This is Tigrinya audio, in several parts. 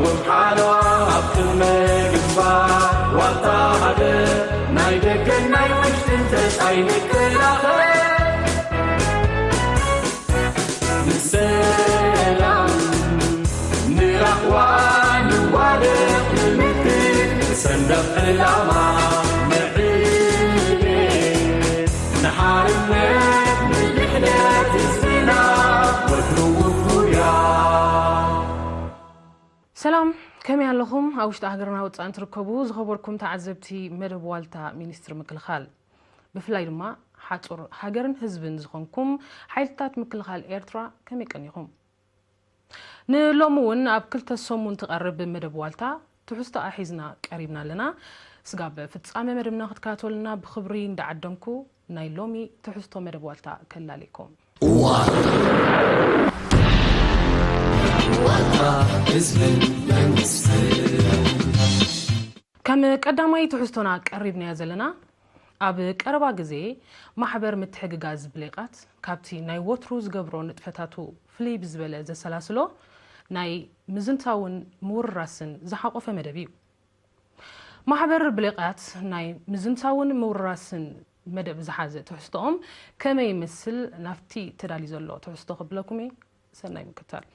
ወብሓላ ኣብ ቅድመ ግንባር ዋልታ ሃገር ናይ ደገን ናይ ውሽጥን ተጻይ ንከላኸል። ንሰላም ንራህዋ ንዋደቕ ንምክት ንሰንደቕ ዕላማ ንዕቤት ንሓርነት ንድሕነት ህዝብና ወትሩ ውፉያ። ሰላም፣ ከመይ ኣለኹም? ኣብ ውሽጢ ሃገርና ወጻእን ትርከቡ ዝኸበርኩም ተዓዘብቲ መደብ ዋልታ ሚኒስትሪ ምክልኻል፣ ብፍላይ ድማ ሓጹር ሃገርን ህዝብን ዝኾንኩም ሓይልታት ምክልኻል ኤርትራ ከመይ ቀኒኹም? ንሎሚ እውን ኣብ ክልተ ሰሙን ትቐርብ መደብ ዋልታ ትሕዝቶኣ ሒዝና ቀሪብና ኣለና። ስጋብ ፍጻመ መደብና ክትከታተሉና ብኽብሪ እንዳዓደምኩ፣ ናይ ሎሚ ትሕዝቶ መደብ ዋልታ ከላልየኩም። ዋልታ፣ ዋልታ ህዝብን መንግስትን። ከም ቀዳማይ ትሕዝቶና ቀሪብናዮ ዘለና፣ ኣብ ቀረባ ግዜ ማሕበር ምትሕግጋዝ ብሌቃት ካብቲ ናይ ወትሩ ዝገብሮ ንጥፈታቱ ፍልይ ብዝበለ ዘሰላስሎ ናይ ምዝንታውን ምውርራስን ዝሓቖፈ መደብ እዩ። ማሕበር ብሌቃት ናይ ምዝንታውን ምውርራስን መደብ ዝሓዘ ትሕዝቶኦም ከመይ ይመስል ናብቲ ተዳልዩ ዘሎ ትሕዝቶ ከብለኩም እየ። ሰናይ ምክታል።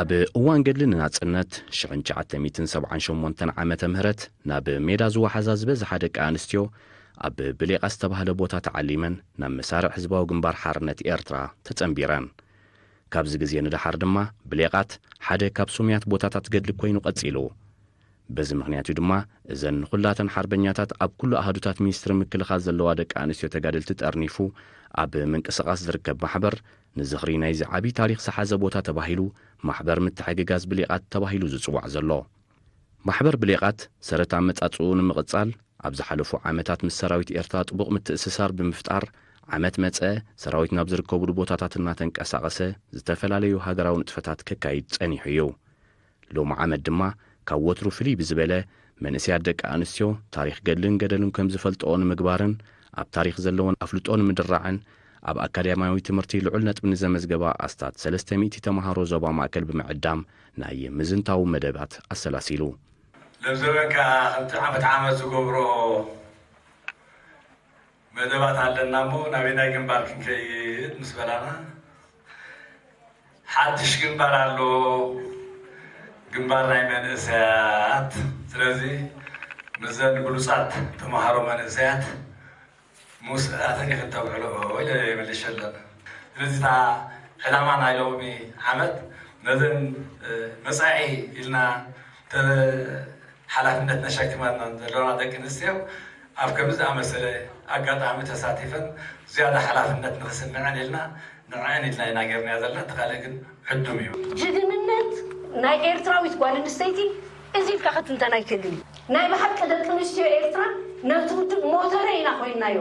ኣብ እዋን ገድሊ ንናጽነት ሽሕን ትሽዓተ ሚእትን ሰብዓን ሸሞንተን ዓመተ ምህረት ናብ ሜዳ ዝወሓዛ ዝበዝሓ ደቂ ኣንስትዮ ኣብ ብሌቃ ዝተባህለ ቦታ ተዓሊመን ናብ መሳርዕ ህዝባዊ ግንባር ሓርነት ኤርትራ ተጸንቢረን። ካብዚ ግዜ ንደሓር ድማ ብሌቃት ሓደ ካብ ስሙያት ቦታታት ገድሊ ኮይኑ ቀጺሉ። በዚ ምኽንያት እዩ ድማ እዘን ንኹላተን ሓርበኛታት ኣብ ኩሉ ኣሃዱታት ሚኒስትሪ ምክልኻል ዘለዋ ደቂ ኣንስትዮ ተጋደልቲ ጠርኒፉ ኣብ ምንቅስቓስ ዝርከብ ማሕበር ንዝኽሪ ናይዚ ዓብዪ ታሪኽ ዝሓዘ ቦታ ተባሂሉ ማሕበር ምትሕግጋዝ ብሌቃት ተባሂሉ ዝጽዋዕ ዘሎ። ማሕበር ብሌቃት ሰረት ኣመጻጽኡ ንምቕጻል ኣብ ዝሓለፉ ዓመታት ምስ ሰራዊት ኤርትራ ጥቡቕ ምትእስሳር ብምፍጣር ዓመት መጸ ሰራዊት ናብ ዝርከብሉ ቦታታት እናተንቀሳቐሰ ዝተፈላለዩ ሃገራዊ ንጥፈታት ከካይድ ጸኒሑ እዩ። ሎሚ ዓመት ድማ ካብ ወትሩ ፍልይ ብዝበለ መንእሰያት ደቂ ኣንስትዮ ታሪኽ ገድልን ገደልን ከም ዝፈልጥኦ ንምግባርን ኣብ ታሪኽ ዘለወን ኣፍልጦ ንምድራዕን ኣብ ኣካዳሚያዊ ትምህርቲ ልዑል ነጥቢ ንዘመዝገባ ኣስታት ሰለስተ ሚእቲ ተምሃሮ ዞባ ማእከል ብምዕዳም ናይ ምዝንታው መደባት ኣሰላሲሉ። ለብዘበን ከኣ ከምቲ ዓመት ዓመት ዝገብሮ መደባት ኣለና እሞ ናበየናይ ግንባር ክንከይድ ምስ በላና፣ ሓድሽ ግንባር ኣሎ፣ ግንባር ናይ መንእሰያት። ስለዚ ምስዘን ብሉጻት ተምሃሮ መንእሰያት ምስኣተን ኢኺ እተውዕልኦ ኢለ መልሸለን። ስለዚ እታ ዕላማ ናይ ሎሚ ዓመት ነዘን፣ እ፣ መጻኢ ኢልና ተ-፣ ሓላፍነት ተሸኪመን ዘለዋ ደቂ ኣንስትዮ ኣብ ከምዚ ዝኣመሰለ ኣጋጣሚ ተሳቲፈን ዝያዳ ሓላፍነት ንኽስምዐን ኢልና ንዐን ኢልና ኢና ጌርናዮ ዘለና። እቲ ካልእ ግን ዕዱም እዩ። ጅግንነት ናይ ኤርትራዊት ጓል ኣንስተይቲ እዚ ኢልካ ክትንተን ኣይክእልን እዩ። ናይ ብሓቂ ደቂ ኣንስትዮ ኤርትራ ነቲ ውድብ ሞተረ ኢና ኮይንናዮ።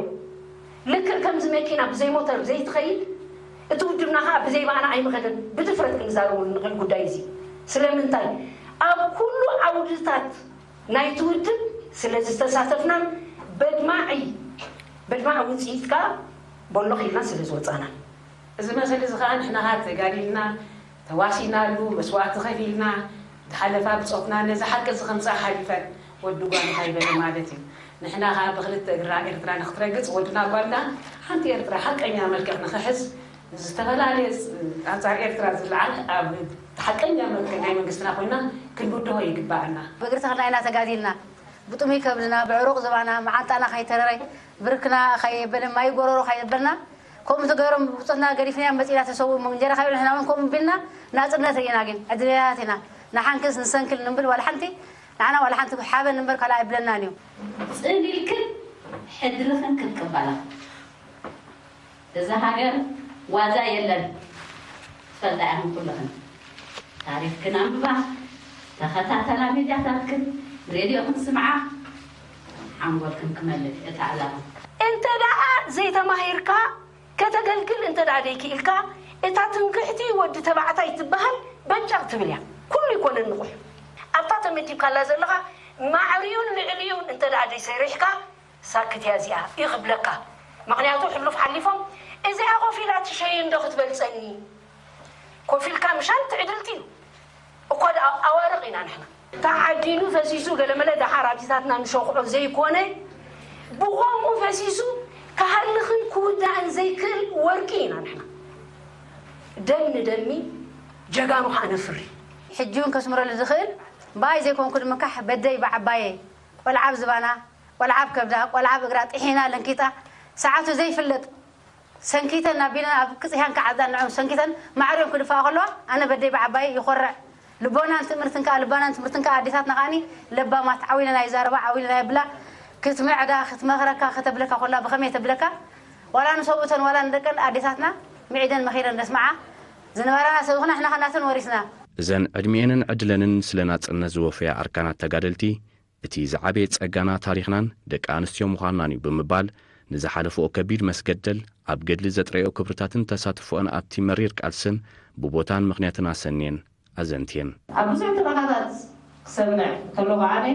ልክዕ ከምዚ መኪና ብዘይ ሞተር ዘይትኸይድ፣ እቲ ውድብና ኸዓ ብዘይ ብኣና ኣይምኸደን። ብድፍረት ክንዛረበሉ ንኽእል ጉዳይ እዚ። ስለምንታይ? ኣብ ኩሉ ዓውድታት ናይቲ ውድብ ስለ ዝተሳተፍናን በድማዒ፣ በድማዒ ውጽኢት ከኣ በሎኽ ኢልና ስለ ዝወጻና። እዚ መሰል እዚ ከኣ ንሕና ከኣ ተጋዲልና፣ ተዋሲእናሉ፣ መስዋእቲ ከፊልና፣ ዝሓለፋ ብጾትና ነዚ ሓቂ እዚ ከምጽኣ ሓሊፈን፣ ወዲ ጓል እንታይ በለ ማለት እዩ። ንሕና ከኣ ብኽልተ እግራ ኤርትራ ንክትረግጽ፣ ወድና ጓልና ሓንቲ ኤርትራ ሓቀኛ መልክዕ ንኽሕዝ፣ ዝተፈላለየ ፅ-፣ ኣንጻር ኤርትራ ዝለዓል ኣብ ሓቀኛ መልክዕ ናይ መንግስትና ኮይና ክንብድሆ ይግባኣና። ብእግሪ ተኽልና ኢና ተጋዲልና። ብጥሙይ ከብድና፣ ብዕሩቕ ዝባና፣ መዓንጣና ከይተረረ፣ ብርክና ከየበለ፣ ማይ ጎረሮ ከየበልና፣ ከምኡ ተገይሮም ብጾትና ገዲፍናዮም መጺና ተሰው እሞ እንጀራ ከይበልና ንሕና እውን ከምኡ ቢልና ናጽነት ርኢና። ግን ዕድለኛታት ኢና። ንሓንክስ ንሰንክል ንብል ዋላ ሓንቲ፣ ንዓና ዋላ ሓንቲ ሓበን እምበር ካልእ ኣይብለናን እዩ። ጽን ኢልክን ሕድርኽን ክትቅበላ። እዛ ሃገር ዋዛ የለን። ትፈልጣ ኢኹም ኩልኽን። ታሪኽክን ኣንብባ፣ ተኸታተላ፣ ሜድያታትክን ሬድዮኽን ስምዓ፣ ሓንጎልክን ክመልእ እቲ ዕላማ። እንተ ደኣ ዘይተማሂርካ፣ ከተገልግል እንተ ደኣ ዘይክኢልካ፣ እታ ትምክሕቲ ወዲ ተባዕታይ ትበሃል በጫቕ ትብል እያ። ኩሉ ይኮነን ንቑሕ። ኣብታ ተመዲብካላ ዘለኻ ማዕሪኡን ልዕሊኡን እንተ ደኣ ዘይሰሪሕካ፣ ሳክት እያ እዚኣ እዩ ክብለካ። ምኽንያቱ ሕሉፍ ሓሊፎም፣ እዚኣ ኮፍ ኢላ ትሸይን ዶ ክትበልጸኒ? ኮፍ ኢልካ ምሻን ትዕድልቲ እዩ። እኳ ደኣ ኣዋርቕ ኢና ንሕና። ተዓዲኑ ፈሲሱ ገለመለ ደሓር ኣዲታትና ንሸኹዖ ዘይኮነ፣ ብኸምኡ ፈሲሱ ክሃልኽን ክውዳእን ዘይክእል ወርቂ ኢና ንሕና። ደም ንደሚ፣ ጀጋኑ ኸኣ ነፍሪ። ሕጂ እውን ከስምረሉ ዝኽእል፣ ብኣይ ዘይኮንኩ ንምካሕ በደይ ብዓባየ፣ ቆልዓ ኣብ ዝባና፣ ቆልዓ ኣብ ከብዳ፣ ቆልዓ ኣብ እግራ ጥሒና ለንኪጣ፣ ሰዓቱ ዘይፍለጥ ሰንኪተን ኣቢለን ኣብ ክጽ ሄንካ ዓዛ ንዕኦም ሰንኪተን ማዕሪኦም ክድፋኣ ከለዋ፣ ኣነ በደይ ብዓባየ ይኾርዕ። ልቦናን ትምህርትን ከኣ፣ ልባናን ትምህርትን ከኣ ኣዴታትና ከኣኒ ለባማት፣ ዓው ኢለን ኣይዛረባ፣ ዓው ኢለን ኣይብላ። ክትምዕዳ፣ ክትመኽረካ፣ ከተብለካ ኮላ ብኸመይ ተብለካ? ዋላ ንሰብኡተን ዋላ ንደቀን ኣዴታትና ምዒደን መኺረን ደስምዓ ዝነበራና ሰብ ይኹና፣ ንሕና ከናተን ወሪስና። እዘን ዕድሚኤንን ዕድለንን ስለ ናጽነት ዝወፈያ ኣርካናት ተጋደልቲ፣ እቲ ዝዓበየ ጸጋና ታሪኽናን ደቂ ኣንስትዮ ምዃንናን እዩ ብምባል፣ ንዝሓለፍኦ ከቢድ መስገደል፣ ኣብ ገድሊ ዘጥረዮ ክብርታትን ተሳትፎኦን ኣብቲ መሪር ቃልስን ብቦታን ምኽንያትን ኣሰንየን ኣዘንትየን። ኣብ ብዙሕ ትረኻታት ክሰምዕ ከለኹ ኣነ፣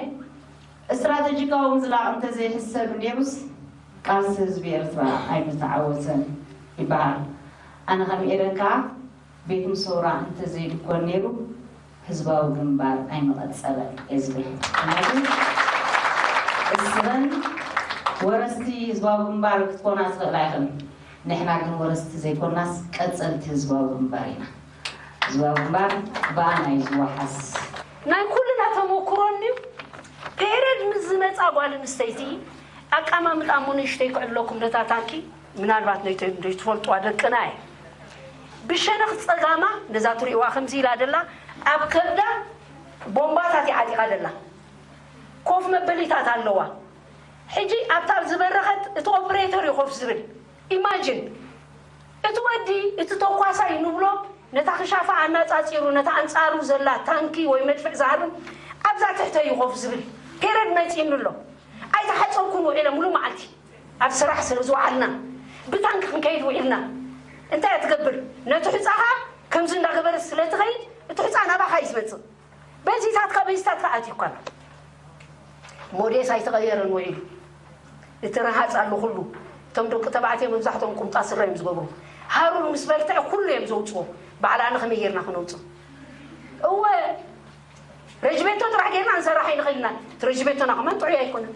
ስትራተጂካዊ ምዝላቕ እንተዘይሕሰብ ነይሩስ፣ ቃልሲ ህዝቢ ኤርትራ ኣይምተዓወተን ይበሃል። ኣነ ከም ኤደን ከኣ፣ ቤት ምሰውራ እንተዘይድኮን ነይሩ፣ ህዝባዊ ግንባር ኣይምቐጸለን እየ ዝብል። ምኽንያቱ እስኽን ወረስቲ ህዝባዊ ግንባር ክትኮና ትኽእላ ኢኽን። ንሕና ግን ወረስቲ ዘይኮናስ ቀጸልቲ ህዝባዊ ግንባር ኢና። ህዝባዊ ግንባር ብኣና እዩ ዝወሓስ። ናይ ኩልና ተመኩሮ እንድዩ። ፔሬድ ምስ ዝመጻ ጓል ኣንስተይቲ ኣቀማምጣ እሞ ንእሽተይ ክዕለኩም ነታ ታንኪ ምናልባት ነይተ-፣ ነይትፈልጥዋ ደቅና እየ። ብሸነኽ ጸጋማ ነዛ ትርእይዋ ከምዚ ኢላ ደላ ኣብ ከብዳ ቦምባታት እያ ዓጢቓ ደላ። ኮፍ መበሊታት ኣለዋ። ሕጂ ኣብታ ኣብ ዝበረኸት እቲ ኦፕሬተር እዩ ኮፍ ዝብል። ኢማጂን እቲ ወዲ እቲ ተኳሳይ ንብሎ ነታ ክሻፋ ኣናጻጺሩ ነታ ኣንጻሩ ዘላ ታንኪ ወይ መድፍዕ ዝሃርም ኣብዛ ትሕተ እዩ ኮፍ ዝብል። ፔረድ መጺእኒ ኣሎ። ኣይተሓጸብኩን ውዒለ ሙሉ መዓልቲ ኣብ ስራሕ ስለ ዝወዓልና ብታንኪ ክንከይድ ውዒልና። እንታይ እያ ትገብር? ነቲ ሑጻኻ ከምዚ እንዳገበረት ስለ ትኸይድ እቲ ሑጻ ናባኻ እዩ ዝመጽእ። በዚታትካ በዚታትካ ኣትዩካ ኣሎ። ሞዴስ ኣይተቐየረን ውዒሉ። እቲ ረሃጽ ኣሎ ኩሉ። እቶም ደቂ ተባዕትዮ መብዛሕትኦም ቁምጣ ስረ እዮም ዝገብሩ። ሃሩር ምስ በርትዐ ኩሉ እዮም ዘውጽዎ። ባዕላ ኣነ ከመይ ጌርና ክነውጽእ? እወ፣ ረጅቤቶ ጥራሕ ጌርና ንሰራሕ ኣይንኽእል ኢና። እቲ ረጅቤቶና ከማን ጥዑይ ኣይኮነን።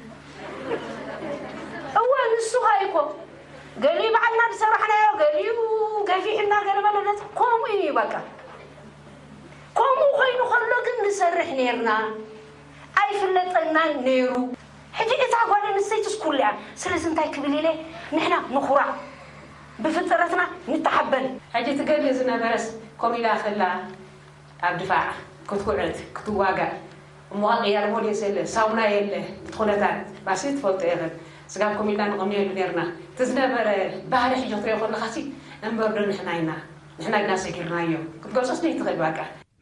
እወ፣ ንሱ ኸኣ እኮ ገሊኡ ባዕልና ዝሰራሕናዮ፣ ገሊኡ ገፊሕና፣ ገለ መለ ነቲ ከምኡ እዩ በቃ። ከምኡ ኮይኑ ከሎ ግን ንሰርሕ ኔርና፣ ኣይፍለጠናን ነይሩ። ሕጂ እታ ጓል ኣንስተይትስ ኩሉ እያ። ስለዚ እንታይ ክብል ኢለ፣ ንሕና ንኹራዕ፣ ብፍጥረትና ንተሓበን። ሕጂ ትገድሊ ዝነበረስ ኮሚላ ከላ ኣብ ድፋዕ ክትኩዕት፣ ክትዋጋእ፣ እሞ ቅያር ሞዴስ የለ፣ ሳሙና የለ፣ እቲ ኩነታት ባሲ ትፈልጦ ኢኽን። ስጋብ ኮሚላ ንቐንየሉ ኔርና። እቲ ዝነበረ ባህሪ ሕጂ ክትሪኦ ከለኻሲ፣ እምበር ዶ ንሕና ኢና፣ ንሕና ኢና ሰጊርናዮ። ክትገልጾስ ዘይትኽእል ባቃ።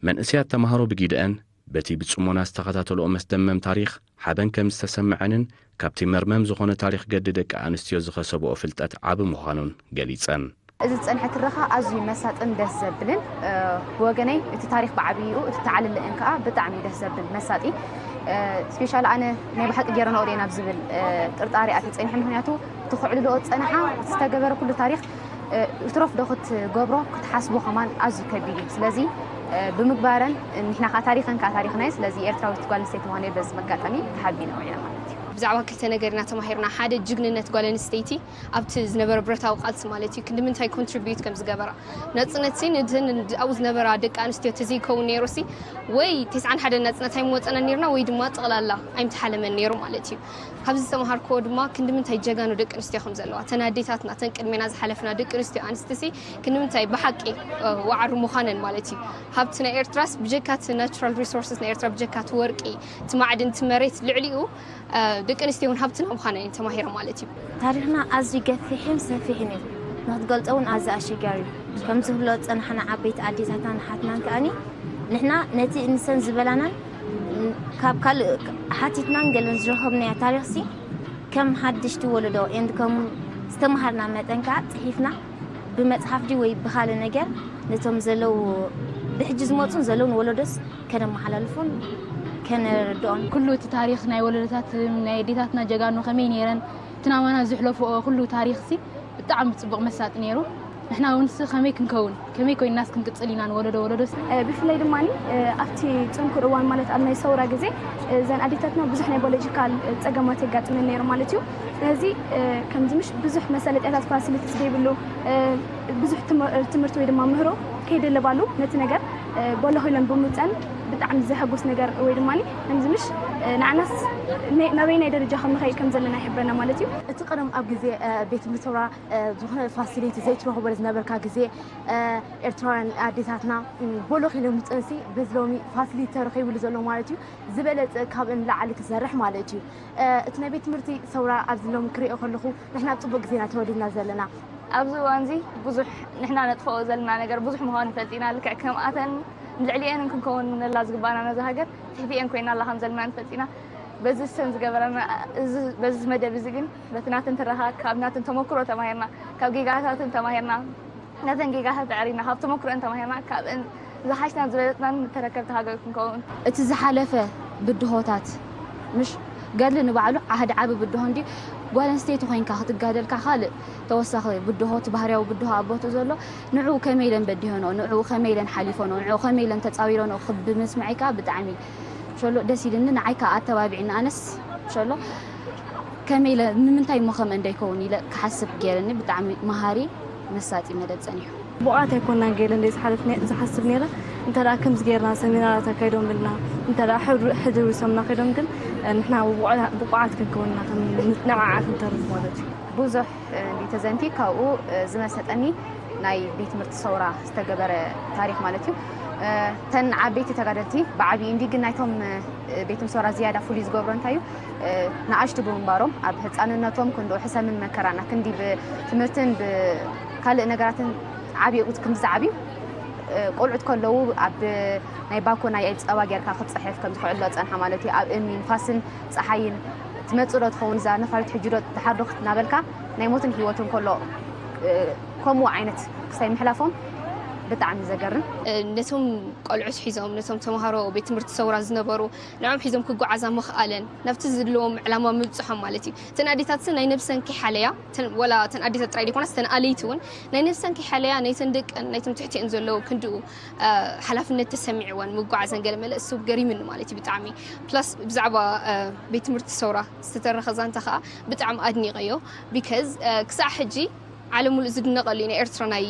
መንእሰያት ተማሃሮ ብጊደአን በቲ ብጽሞና ዝተኸታተልኦ መስደመም ታሪኽ ሓበን ከም ዝተሰምዐንን ካብቲ መርመም ዝኾነ ታሪኽ ገድሊ ደቂ ኣንስትዮ ዝኸሰብኦ ፍልጠት ዓቢ ምዃኑን ገሊጸን። እዚ ዝጸንሐ ትረኻ ኣዝዩ መሳጥን ደስ ዘብልን፣ እ፣ ብወገነይ እቲ ታሪኽ ብዓብይኡ፣ እቲ ተዓልልእን ከኣ ብጣዕሚ ደስ ዘብል መሳጢ፣ እ፣ ስፔሻሊ ኣነ ናይ ብሓቂ ገይረንኦ ድየ ናብ ዝብል፣ እ፣ ጥርጣሬ ኣትየ ጸኒሐ። ምኽንያቱ እቲ ከዕልልኦ ዝጸንሓ፣ እቲ ዝተገበረ ኩሉ ታሪኽ፣ እ፣ እትረፍ ዶ ክትገብሮ ክትሓስቦ ከማን ኣዝዩ ከቢድ እዩ። ስለዚ፣ እ፣ ብምግባረን ንሕና ከኣ ታሪኸን ከኣ ታሪኽና እዩ። ስለዚ ኤርትራዊት ጓል ኣንስተይቲ ምዃነይ በዚ መጋጣሚ ተሓቢነ ውዒለ ማለት እዩ። ብዛዕባ ክልተ ነገር ኢና ተማሂርና። ሓደ ጅግንነት ጓል ኣንስተይቲ ኣብቲ ዝነበረ ብረታዊ ቃልሲ ማለት እዩ፣ ክንዲ ምንታይ ኮንትሪቢዩት ከም ዝገበራ። ናጽነት ሲ ንድህን ኣብኡ ዝነበራ ደቂ ኣንስትዮ ተዘይከውን ነይሩ ሲ ወይ ተስዓን ሓደን ናጽነት ኣይምወጸናን ነይርና ወይ ድማ ጠቕላላ ኣይምተሓለመን ነይሩ ማለት እዩ። ካብዚ ዝተምሃርክዎ ድማ ክንዲ ምንታይ ጀጋኑ ደቂ ኣንስትዮ ከም ዘለዋ፣ እተን ኣዴታትና፣ እተን ቅድሜና ዝሓለፍና ደቂ ኣንስትዮ ኣንስቲ ሲ ክንዲ ምንታይ ብሓቂ፣ እ፣ ዋዕሪ ምዃነን ማለት እዩ። ሃብቲ ናይ ኤርትራስ ብጀካ እቲ ናቹራል ሪሶርስስ ናይ ኤርትራ፣ ብጀካ እቲ ወርቂ፣ እቲ ማዕድን፣ እቲ መሬት፣ ልዕሊኡ፣ እ፣ ደቂ ኣንስትዮ እውን ሃብትና ምዃነን እየን ተማሂረ ማለት እዩ። ታሪኽና ኣዝዩ ገፊሕን ሰፊሕን እዩ። ንክትገልጾ እውን ኣዝዩ ኣሸጋሪ እዩ። ከም ዝብሎ ዝጸናሕና ዓበይቲ ኣዴታትናን ኣሓትናን ከኣኒ ንሕና ነቲ ንሰን ዝበላናን ካብ ካልእ ሓቲትናን ገለን ዝረኸብናዮ ታሪኽሲ ከም ሓድሽቲ ወለዶ and ከም ዝተምሃርና መጠን ከዓ ጽሒፍና ብመጽሓፍ ድዩ ወይ ብኻልእ ነገር ነቶም ዘለዉ ብሕጂ ዝመጹን ዘለውን ወለዶስ ከነመሓላልፎን ከነርድኦን። ኩሉ እቲ ታሪኽ ናይ ወለዶታት ናይ ኣዴታትና ጀጋኑ ከመይ ነይረን እቲ ናባና ዝሕለፍኦ ኩሉ ታሪኽሲ ብጣዕሚ ጽቡቕ መሳጢ ነይሩ። ንሕና እውን ሲ ከመይ ክንከውን ከመይ ኮይናስ ክንቅጽል ኢና ንወለዶ ወለዶስ። ብፍላይ ድማ ኣብቲ ጽንኩር እዋን ማለት ኣብ ናይ ሰውራ ግዜ እዘን ኣዴታትና ብዙሕ ናይ ባዮሎጂካል ጸገማት የጋጥመን ነይሩ ማለት እዩ። ስለዚ ከምዚ ምሽ ብዙሕ መሰለጥያታት ፋሲሊቲስ ዘይብሉ ብዙሕ ትምህርቲ ወይ ድማ ምህሮ ከይደለባሉ ነቲ ነገር በለኺለን ብምውፀን ብጣዕሚ ዘሐጉስ ነገር ወይ ድማ ከምዚ ምሽ ንዓናስ ናበይ ናይ ደረጃ ከም ንኸይድ ከም ዘለና ይሕብረና ማለት እዩ። እቲ ቀደም ኣብ ግዜ ቤት ትምህርቲ ሰውራ ዝኾነ ፋሲሊቲ ዘይትረኽበሉ ዝነበርካ ግዜ ኤርትራውያን ኣዴታትና በለኺለን ምውፀንሲ በዚ ሎሚ ፋሲሊቲ ተረኺብሉ ዘሎ ማለት እዩ ዝበለፀ ካብእን ላዕሊ ክሰርሕ ማለት እዩ። እቲ ናይ ቤት ትምህርቲ ሰውራ ኣብዚ ሎም ክሪኦ ከለኹ ንሕና ኣብ ፅቡቅ ግዜና ተወሊድና ዘለና። ኣብዚ እዋን እዚ ብዙሕ ንሕና ነጥፍኦ ዘለና ነገር ብዙሕ ምዃኑ ፈልጢና ልክዕ ከምኣተን ንልዕሊኤን ክንከውን ነላ ዝግባና ነዛ ሃገር ትሕቲኤን ኮይና ኣላ ከም ዘለና ንፈልጢና በዚ ሰን ዝገበረና በዚ መደብ እዚ ግን በቲ ናትን ትረኻ ካብ ናትን ተመክሮ ተማሂርና ካብ ጌጋታትን ተማሂርና ነተን ጌጋታት ኣዕሪና ካብ ተመክሮን ተማሂርና ካብእን ዝሓሽናን ዝበለፅናን ተረከብቲ ሃገር ክንከውን። እቲ ዝሓለፈ ብድሆታት ምሽ ገድሊ ንባዕሉ ሓደ ዓቢ ብድሆ እንዲ ጓል ኣንስተይቲ ኮይንካ ክትጋደልካ ካልእ ተወሳኺ ብድሆ እቲ ባህርያዊ ብድሆ ኣብ ቦትኡ ዘሎ ንዕኡ ከመይ ኢለን በዲሆኖ ንዕኡ ከመይ ኢለን ሓሊፎኖ ንዕኡ ከመይ ኢለን ተፃዊሮኖ ብምስምዐይ ከዓ ብጣዕሚ ሸሎ ደስ ኢልኒ ንዓይ ከዓ ኣተባቢዕኒ ኣነስ ሸሎ ከመይ ኢለ ንምንታይ እሞ ከምአ እንዳይከውን ኢለ ክሓስብ ገይርኒ ብጣዕሚ መሃሪ መሳጢ መደብ ጸኒሑ። ብቑዓት ኣይኮናን ገለ እንደ ዝሓልፍ ዝሓስብ ነይረ እንተ ደኣ ከምዚ ገይርና ሰሚናራት ኣካይዶምልና እንተ ደኣ ሕድሪ ዊሶምና ከይዶም ግን ንሕና ብቑዓት ክንከውንና ንዓዓ ክንተርፍ ማለት እዩ። ብዙሕ እንዲ ተዘንቲ ካብኡ ዝመሰጠኒ ናይ ቤት ትምህርቲ ሰውራ ዝተገበረ ታሪክ ማለት እዩ። ተን ዓበይቲ ተጋደልቲ ብዓብዪ እንዲ ግን ናይቶም ቤት ትምህርቲ ሰውራ ዝያዳ ፍሉይ ዝገብሮ እንታይ እዩ ንኣሽቱ ብምንባሮም ኣብ ህፃንነቶም ክንዲ ሕሰምን መከራና ክንዲ ብትምህርትን ብካልእ ነገራትን ዓብዩ ክንዲ ዝዓብዩ ቆልዑት ከለዉ ኣብ ናይ ባኮ ናይ ጸባ ጌርካ ክትፅሕፍ ከም ዝኽዕሎ ጸንሓ ማለት እዩ ኣብ እምኒ ንፋስን ፀሓይን ትመፅእ ዶ ትኸውን እዛ ነፋሪት ሕጂ ዶ ትሓርዶ ክትናበልካ ናይ ሞትን ህይወትን ከሎ ከምኡ ዓይነት ክሳይ ምሕላፎም ብጣዕሚ ዘገርም። ነቶም ቆልዑት ሒዞም ነቶም ተምሃሮ ቤት ትምህርቲ ሰውራ ዝነበሩ ንዖም ሒዞም ክጓዓዛ ምኽኣለን ናብቲ ዝድልዎም ዕላማ ምብፅሖም ማለት እዩ። እተን ኣዴታት ናይ ነብሰን ከይሓለያ ወላ እተን ኣዴታት ጥራይ ዘይኮናስ እተን ኣለይቲ እውን ናይ ነብሰን ከይሓለያ ናይተን ደቀን ናይቶም ትሕቲአን ዘለዉ ክንድኡ ሓላፍነት ተሰሚዕወን ምጓዓዘን ገለ መለ እሱ ገሪምኒ ማለት እዩ ብጣዕሚ plus ብዛዕባ ቤት ትምህርቲ ሰውራ ዝተተረኸ ዛንታ ከዓ ብጣዕሚ ኣድኒቐዮ because ክሳዕ ሕጂ ዓለም ሙሉእ ዝድነቐሉ እዩ ናይ ኤርትራ ናይ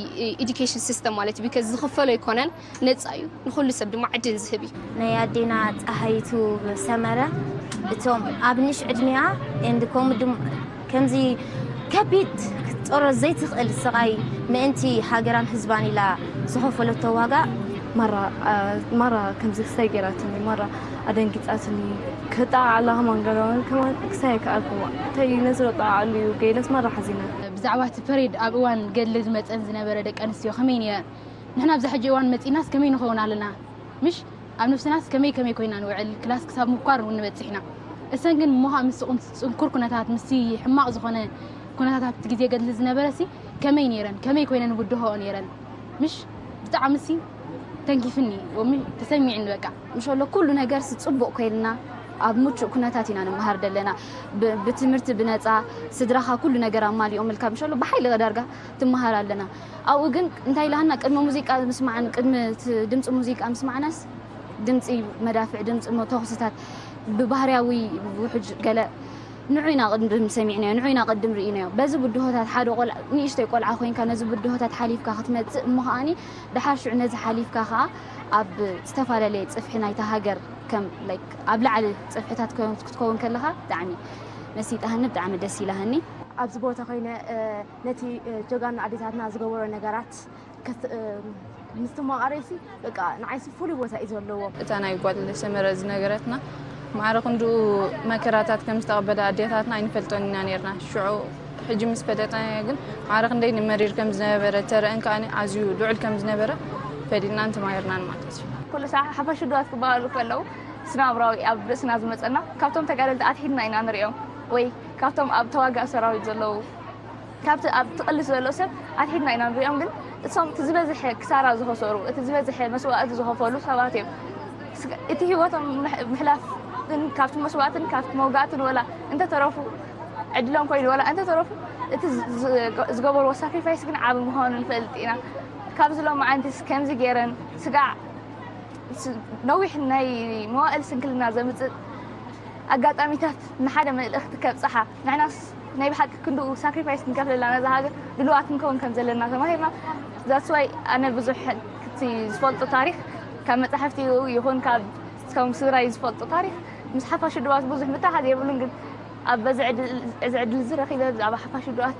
education system ማለት እዩ because ዝኽፈሎ ኣይኮነን ነፃ እዩ ንኹሉ ሰብ ድማ ዕድል ዝህብ እዩ። ናይ ኣዴና ፀሃይቱ ሰመረ እቶም ኣብ ንሽ ዕድሚኣ and ከምኡ ድም ከምዚ ከቢድ ክትፀሮ ዘይትኽእል ስቓይ ምእንቲ ሃገራን ህዝባን ኢላ ዝኸፈለቶ ዋጋ ማራ ማራ ከምዚ ክሳይ ገይራትኒ ማራ ኣደንጊፃትኒ ክጣዓላ ከማን ገለውን ከማን ክሳይ ከኣልኩዋ እንታይ ነዚ ጣዓሉ እዩ ገይለስ ማራ ሓዚነ። ብዛዕባ እቲ ፐሬድ ኣብ እዋን ገድሊ ዝመፀን ዝነበረ ደቂ ኣንስትዮ ከመይ ነይረን? ንሕና ኣብዚ ሕጂ እዋን መፂናስ ከመይ ንኸውን ኣለና? ምሽ ኣብ ነፍስናስ ከመይ ከመይ ኮይና ንውዕል ክላስ ክሳብ ምኳር እውን ንበፅሕ ኢና። እሰን ግን እሞ ከዓ ምስ ጽንኩር ኩነታት ምስቲ ሕማቕ ዝኾነ ኩነታት ኣብቲ ግዜ ገድሊ ዝነበረ ሲ ከመይ ነይረን ከመይ ኮይነን ይብድሆኦ ነይረን ምሽ ብጣዕሚ ሲ ተንኪፍኒ ወሚ ተሰሚዕኒ በቃ። ምሸሎ ኩሉ ነገር ሲ ጽቡቕ ኮይልና ኣብ ምቹእ ኩነታት ኢና ንምሃር ደለና ብትምህርቲ ብነጻ ስድራኻ ኩሉ ነገር ኣማሊኦምልካ ምሸሎ ብሓይሊ ዳርጋ ትምሃር ኣለና ኣብኡ ግን እንታይ ኢላሃና ቅድሚ ሙዚቃ ምስማዕን ቅድሚ ድምፂ ሙዚቃ ምስማዕናስ ድምፂ መዳፍዕ ድምፂ ተኹስታት ብባህርያዊ ውሕጅ ገለ ንዑ ኢና ቅድም ሰሚዕናዮ ንዑ ኢና ቅድም ርኢናዮ በዚ ብድሆታት ሓደ ቆልዓ ንእሽተይ ቆልዓ ኮይንካ ነዚ ብድሆታት ሓሊፍካ ክትመፅእ እሞ ከዓኒ ድሓር ሽዑ ነዚ ሓሊፍካ ከዓ ኣብ ዝተፈላለየ ፅፍሒ ናይታ ሃገር ከም like ኣብ ላዕሊ ፅፍሕታት ክትከውን ከለካ ብጣዕሚ መሲጣሃኒ ብጣዕሚ ደስ ኢላሃኒ ኣብዚ ቦታ ኮይነ ነቲ ጀጋኑ ኣዴታትና ዝገበሮ ነገራት ምስ ተማቐረሲ በቃ ንዓይሲ ፍሉይ ቦታ እዩ ዘለዎ። እታ ናይ ጓል ሰመረ ዝነገረትና ማዕረ ክንድኡ መከራታት ከም ዝተቐበላ ኣዴታትና ኣይንፈልጦን ኢና ነርና። ሽዑ ሕጂ ምስ ፈለጥናዮ ግን ማዕረ ክንደይ ንመሪር ከም ዝነበረ ተረእን ከኣ ኣዝዩ ልዑል ከም ዝነበረ ፈሊጥናን ተማሂርናን ማለት እዩ። ኩሉ ሰዓት ሓፋሽ ውድባት ክበሃሉ ከለዉ ስናብራዊ ኣብ ርእስና ዝመጸና ካብቶም ተጋደልቲ ኣትሒድና ኢና ንሪኦም ወይ ካብቶም ኣብ ተዋጋእ ሰራዊት ዘለዉ ካብቲ ኣብ ትቕልስ ዘሎ ሰብ ኣትሒድና ኢና ንሪኦም። ግን እሶም እቲ ዝበዝሐ ክሳራ ዝኸሰሩ እቲ ዝበዝሐ መስዋእቲ ዝኸፈሉ ሰባት እዮም። እቲ ህይወቶም ምሕላፍን ካብቲ መስዋእትን ካብቲ መውጋእትን ወላ እንተተረፉ ዕድሎም ኮይኑ ወላ እንተተረፉ እቲ ዝገበርዎ ሳክሪፋይስ ግን ዓብ ምዃኑ ንፈልጥ ኢና። ካብዚ ሎም መዓንቲስ ከምዚ ገይረን ስጋዕ ነዊሕ ናይ መዋእል ስንክልና ዘምፅእ ኣጋጣሚታት ንሓደ መልእኽቲ ከብፅሓ ንሕናስ ናይ ብሓቂ ክንድኡ ሳክሪፋይስ ክንከፍለላ ነዛ ሃገር ድልዋት ክንከውን ከም ዘለና ተማሂርና። ዛትስዋይ ኣነ ብዙሕ እቲ ዝፈልጦ ታሪክ ካብ መፃሕፍቲ ይኹን ካብ ከም ስድራይ ዝፈልጦ ታሪክ ምስ ሓፋሽ ድባት ብዙሕ ምትሓዝ የብሉን። ግን ኣብ በዚ ዕድል እዚ ረኪበ ብዛዕባ ሓፋሽ ድባት